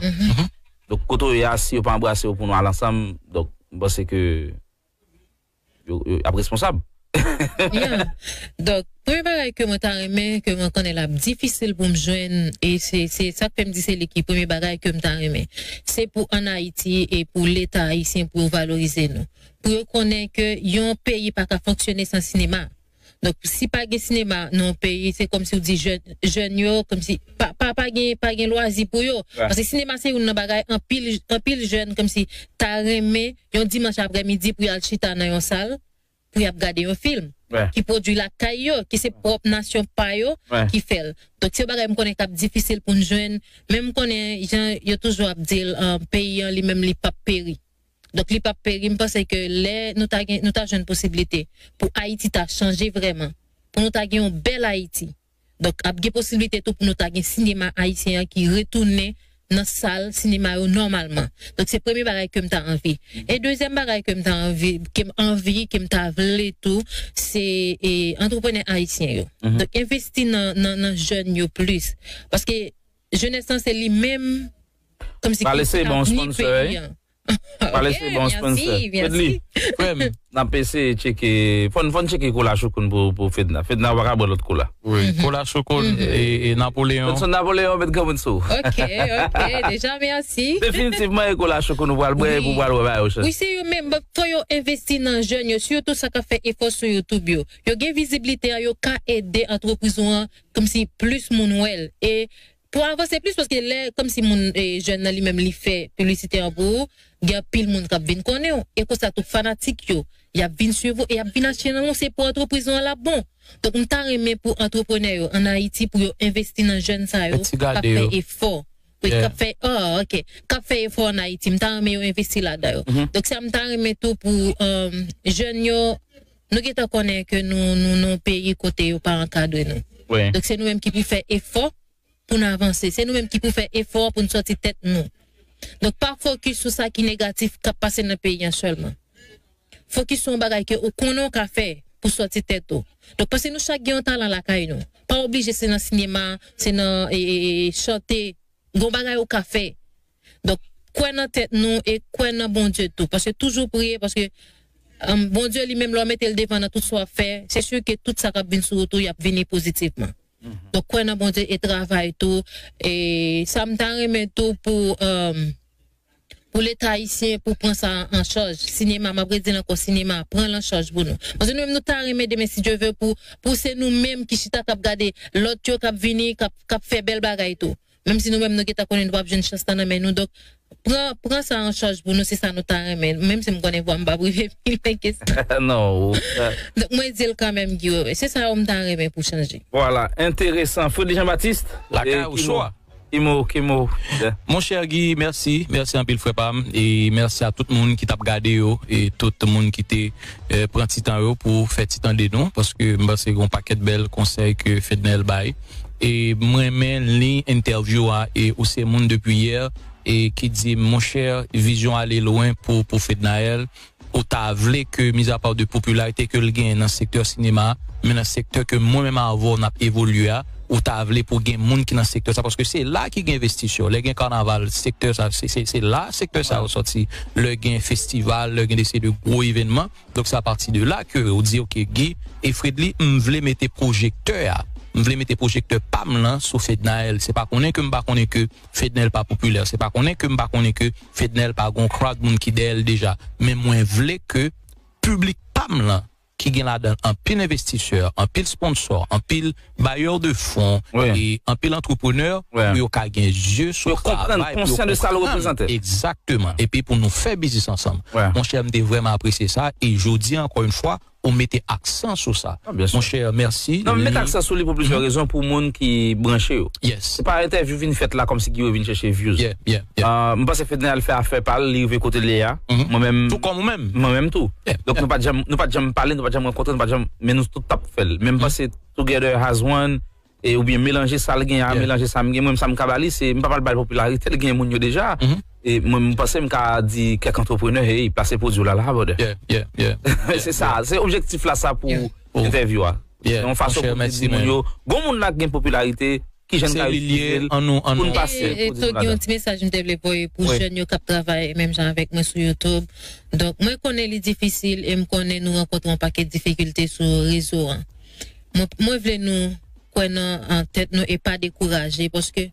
Donk, kote w ye a, si yo pa anbrase w pou nou al ansanm, donk, m panse ke yo, yo ap responsab. Yeah. Donk, premye bagay ke mwen ta renmen, ke mwen konnen l ap difisil pou m jwenn, e se, se sa k fè m di se li ki premye bagay ke m ta renmen. Se pou ann Ayiti e pou Leta ayisyen pou yo valorize nou. Pou yo konnen ke yon peyi pa ka fonksyone san sinema. Donk, si pa gen sinema nan yon peyi, se kòmsi w di jèn, jèn yo, kòmsi pa, pa, pa gen, pa gen lwazi pou yo. Paske sinema se youn nan bagay anpil, anpil jèn kòmsi ta renmen yon dimanch aprèmidi pou y al chita nan yon sal, pou y ap gade yon fim ki pwodui lakay yo, ki se pwòp nasyon pa yo ki fè l. Donk, se yon bagay m konnen k ap difisil pou n jwenn, men m konnen jan yo toujou ap di l, euh, peyi an li menm li p ap peri. Donk, li p ap peri. M panse ke lè nou ta gen, nou ta jwenn posiblite pou Ayiti ta chanje vrèman, pou nou ta gen yon bèl Ayiti. Donk, ap gen posiblite tou pou nou ta gen sinema ayisyen an ki retounen nan sal sinema yo nòmalman. Donk, se premye bagay ke m ta anvi. E dezyèm bagay ke m ta anvi, ke m anvi, ke m ta vle tou, se, e, antreprenè ayisyen yo. Donk, envesti nan, nan, nan jèn yo plis. Paske jenès lan se li menm, kòmsi ki avni peyi an. Pale se bon sponsor, wi. Pale se bon sponsor. Fedly, frè m, n ap eseye tcheke, fò n, fò n tcheke kola Choukoun pou, pou Fedna. Fedna, ou pa ka bwè lòt kola. Wi, kola Choukoun e, e Napoleon. Johnson Napoleon, met granmoun sou. Ok, ok, deja, mèsi. Definitivman, e kola Choukoun ou pral bwè, pou pral wè bagay yo chanje. Wi, se yo menm, fò yo envesti nan jèn yo, sitou sa k ap fè efò sou YouTube yo. Yo gen viziblite a, yo ka ede antrepriz ou an, kòmsi plis moun wè l. E pou avanse plis, paske lè, kòmsi moun, e, jèn nan li menm, li fè piblisite an pou ou, gen anpil moun k ap vin konnen w, e konsa tou fanatik yo, y ap vin swiv ou, e y ap vin achte nan ou, se pou antrepriz ou an l ap bon. Donk, m ta renmen pou antreprenè yo ann Ayiti, pou yo envesti nan jèn sa yo, k ap fè efò, wi, k ap fè, oh, ok, k ap fè efò ann Ayiti, m ta renmen yo envesti ladan yo. Donk, sa m ta renmen tou pou, um, jèn yo, nou gentan konnen ke nou, nou nan yon peyi kote yo pa ankadre nou. Donk, se nou menm ki pou fè efò pou n avanse. Se nou menm ki pou fè efò pou n sòti tèt nou. Donk, pa fokis sou sa ki negatif k ap pase nan peyi an sèlman. Fokis sou yon bagay ke ou konnen w ka fè pou sòti tèt ou. Donk, paske nou chak gen yon talan lakay nou. Pa oblije se nan sinema, se nan e, e, e, chante. Gen yon bagay ou ka fè. Donk, kwè nan tèt nou e kwè nan Bondye tou. Paske toujou priye, paske um, Bondye li menm, lè w mete l devan nan tout sa w ap fè, se si ke tout sa k ap vin sou wout ou, y ap vini pozitivman. Donk, kwè nan Bondye e travay tou. E sa m ta renmen tou pou, um, pou Leta ayisyen, pou pran sa an chaj. Sinema, m ap redi l ankò, sinema, pran l an chaj pou nou. Paske nou menm, nou ta renmen demen, si Dye ve, pou, pou se nou menm ki chita k ap gade lòt yo k ap vini, k ap, k ap fè bèl bagay tou. Menm si nou menm nou gentan konnen nou p ap jwenn chans lan nan men nou. Donk, pran, pran sa an chaj pou nou, se sa nou ta renmen. Menm si m konnen vwa m p ap rive pi lwen ke sa. Non, ou, Donk, mwen di l kanmenm, Guy, se sa yo m ta renmen pou chanje. Vwala, enteresan. Fredly Jean Baptiste, Lakay e ou Kimo, swa. Kimo, Kimo. Yeah. Monchè Guy, mèsi. Mèsi anpil, frè pa m. E mèsi a tout moun ki t ap gade yo. E tout moun ki te, eh, pran ti tan yo pou fè ti tande nou. Paske m panse gen yon pakèt bèl konsèy ke Fednaelle bay. E mwen renmen li entèvyou a. E ou se moun depi yè. E ki di, monchè, vizyon ale lwen pou, pou Fednaelle. Ou ta vle ke, mizapa de popilarite ke l genyen nan sektè sinema, men nan sektè ke mwen menm avè w n ap evolye a, ou ta vle pou gen moun ki nan sektè sa, paske se la ki gen envestisyon. Lè gen kanaval, sektè sa, se, se, se la sektè sa yo sòti. Lè gen festival, lè gen de seri de gwo evènman. Donk, se apati de la ke ou di, "Ok, Guy e Fredly, m vle mete pwojektè a, m vle mete pwojektè pa m lan sou Fednaelle." Se pa konnen ke m pa konnen ke Fednaelle pa popilè. Se pa konnen ke m pa konnen ke Fednaelle pa gon crowd moun ki dèyè l deja. Men mwen vle ke piblik pa m lan, ki gen ladan l anpil envestisè, anpil sponsò, anpil bayè de fon, Wi. e anpil antreprenè, Wi. pou yo ka gen zye sou Yo konprann, travay, pou yo konsyan de sa l konprann. reprezante. Egzakteman. Epi pou nou fè biznis ansanm. Wi. Monchè, m te vrèman apresye sa. E jodi, ankò yon fwa, ou mete aksan sou sa. Ah, byen si. Monchè, mèsi. Non, m mete aksan sou li pou plizyè rezon, pou moun ki branche yo. Yes. Se pa entèvyou vin fèt la kòmsi Guy vin chèche views. Yeah, yeah, yeah. Ah, m panse Fednaelle fè afè pa l, li rive kote l ye a. Mhm. Mwen menm, Tou kòm ou menm. mwen menm tou. Yeah, Donk, yeah. nou pa t janm, nou pa t janm pale, nou pa t janm rankontre, nou pa t janm, men nou tout t ap fè l. Men m Mhm. panse Together as one, e, oubyen melanje sa l gen a, Yeah. melanje sa m gen. Mwen, sa m ka ba li, se, m pa pral ba l popilarite, l gen moun yo deja. Mhm. E mwen, m panse m ka di kèk antreprenè, "Hey, plase pwodui w la, la, brother." Yeah, yeah, yeah, yeah, Se sa, yeah. se objektif la sa pou Yeah. Oh. entèvyou a. Yeah, Se yon fason monchè, pou di mèsi, moun man. yo, gon moun la k gen popilarite, ki jan n Se ka li l ye, itilize l an nou, an pou n nou. pase E, e, pwodui nou Togi, ladan. yon ti mesaj m te vle voye pou Wi. jèn yo k ap travay menm jan avèk mwen sou YouTube. Donk, mwen konnen li difisil e m konnen nou rankontre yon pakèt difikilte sou rezo an. Mwen, mwen vle nou kwè nan, an tèt nou e pa dekouraje, paske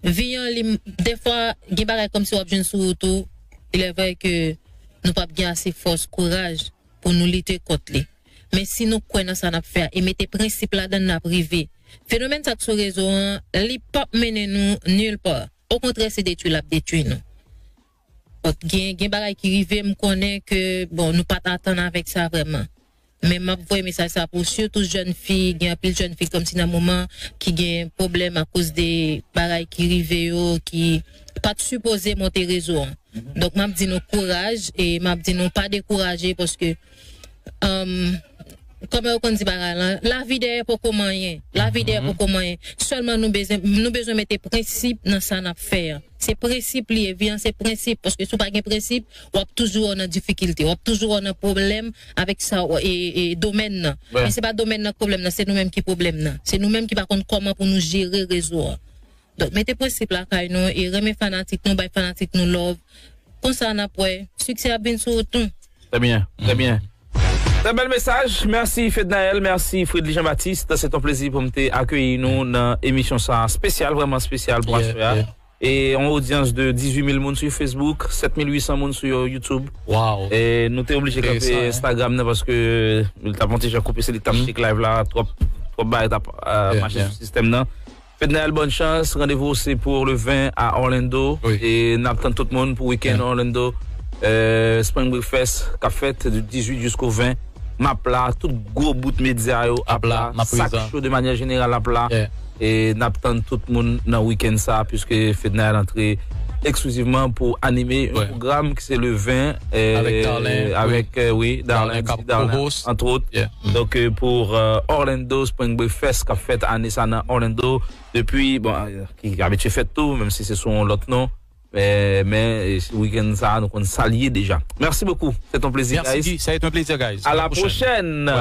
vi an li, dèfwa, gen bagay kòmsi w ap jwenn sou wout ou, il est vrai ke nou p ap gen ase fòs, kouraj pou nou lite kont li. Men si nou kwè nan sa n ap fè a e mete prensip ladan l, n ap rive. Fenomèn sa k sou rezo an, li p ap mennen nou nil pa. Okontrè, se detwi l ap detwi nou. Bon, gen, gen bagay ki rive, m konnen ke, bon, nou pa t atann avèk sa vrèman. Men m ap voye mesaj sa pou sitou jèn fi, gen anpil jèn fi kòmsi nan moman ki gen pwoblèm akoz de bagay ki rive yo, ki pa t sipoze monte rezo an. Donk, m ap di nou kouraj e m ap di nou pa dekouraje paske, um, kòman yo konn di bagay lan, lavi dèyè poko manyen. Lavi dèyè Mhm. poko manyen. Sèlman nou bezwen, nou bezwen mete prensip nan sa n ap fè an. Se prensip li ye, vi an se prensip. Paske si w pa gen prensip, w ap toujou nan difikilte, w ap toujou nan pwoblèm avèk sa, e, e, domèn nan. Wi. Men se pa domèn nan k pwoblèm nan, se nou menm ki pwoblèm nan. Se nou menm ki pa konn kòman pou nou jere rezo an. Donk, mete prensip lakay nou e renmen fanatik nou, bay fanatik nou love. Konsa n ap wè, siksè ap vin sou wout nou. Trè byen, trè byen. Trè bèl mesaj. Mèsi Fednaelle, mèsi Fredly Jean Baptiste. Se t on plezi pou m te akeyi nou nan emisyon sa espesyal, vrèman espesyal pou Yeah, aswè a. yeah. E yon odyans de dizuit mil moun sou Facebook, sèt mil uit san moun sou YouTube. Wow. E nou te oblije Enteresan, kanpe hein? Instagram nan paske li t ap yon ti jan koupe, se li k t ap Mhm. shake live la, twòp, twòp bagay t ap, euh, Yeah, mache yeah. sou sistèm nan. Fednaelle, bòn chans. Randevou se pou le ven a Orlando. Wi. E n ap tann tout moun pou weekend Yeah. Orlando. Euh, Spring Breakfast k ap fèt de dizuit jisko ven. M ap la, tout gwo bout medya yo ap Ap la, la. m ap Sak prezan. Cho de manyè jeneral ap la. Yeah. E n ap tann tout moun nan weekend sa, puiske Fednaelle antre eksklizivman pou anime yon Ouais. pwogram ki se le ven, euh, Avèk Darlin, avèk, wi. euh, wi, Darlin, Darlin k ap Darlin, co-host. Entre autres. Yeah. Mm. Donk, euh, pou, euh, Orlando Spring Breakfast k ap fèt ane sa nan Orlando, depi, bon, euh, ki abitye fèt tou, menm si se sou yon lòt non, Men men wikenn sa nou konn sa l ye deja. Merci beaucoup. C'est un plaisir, guys. Ça a été un plaisir, guys. À la prochaine.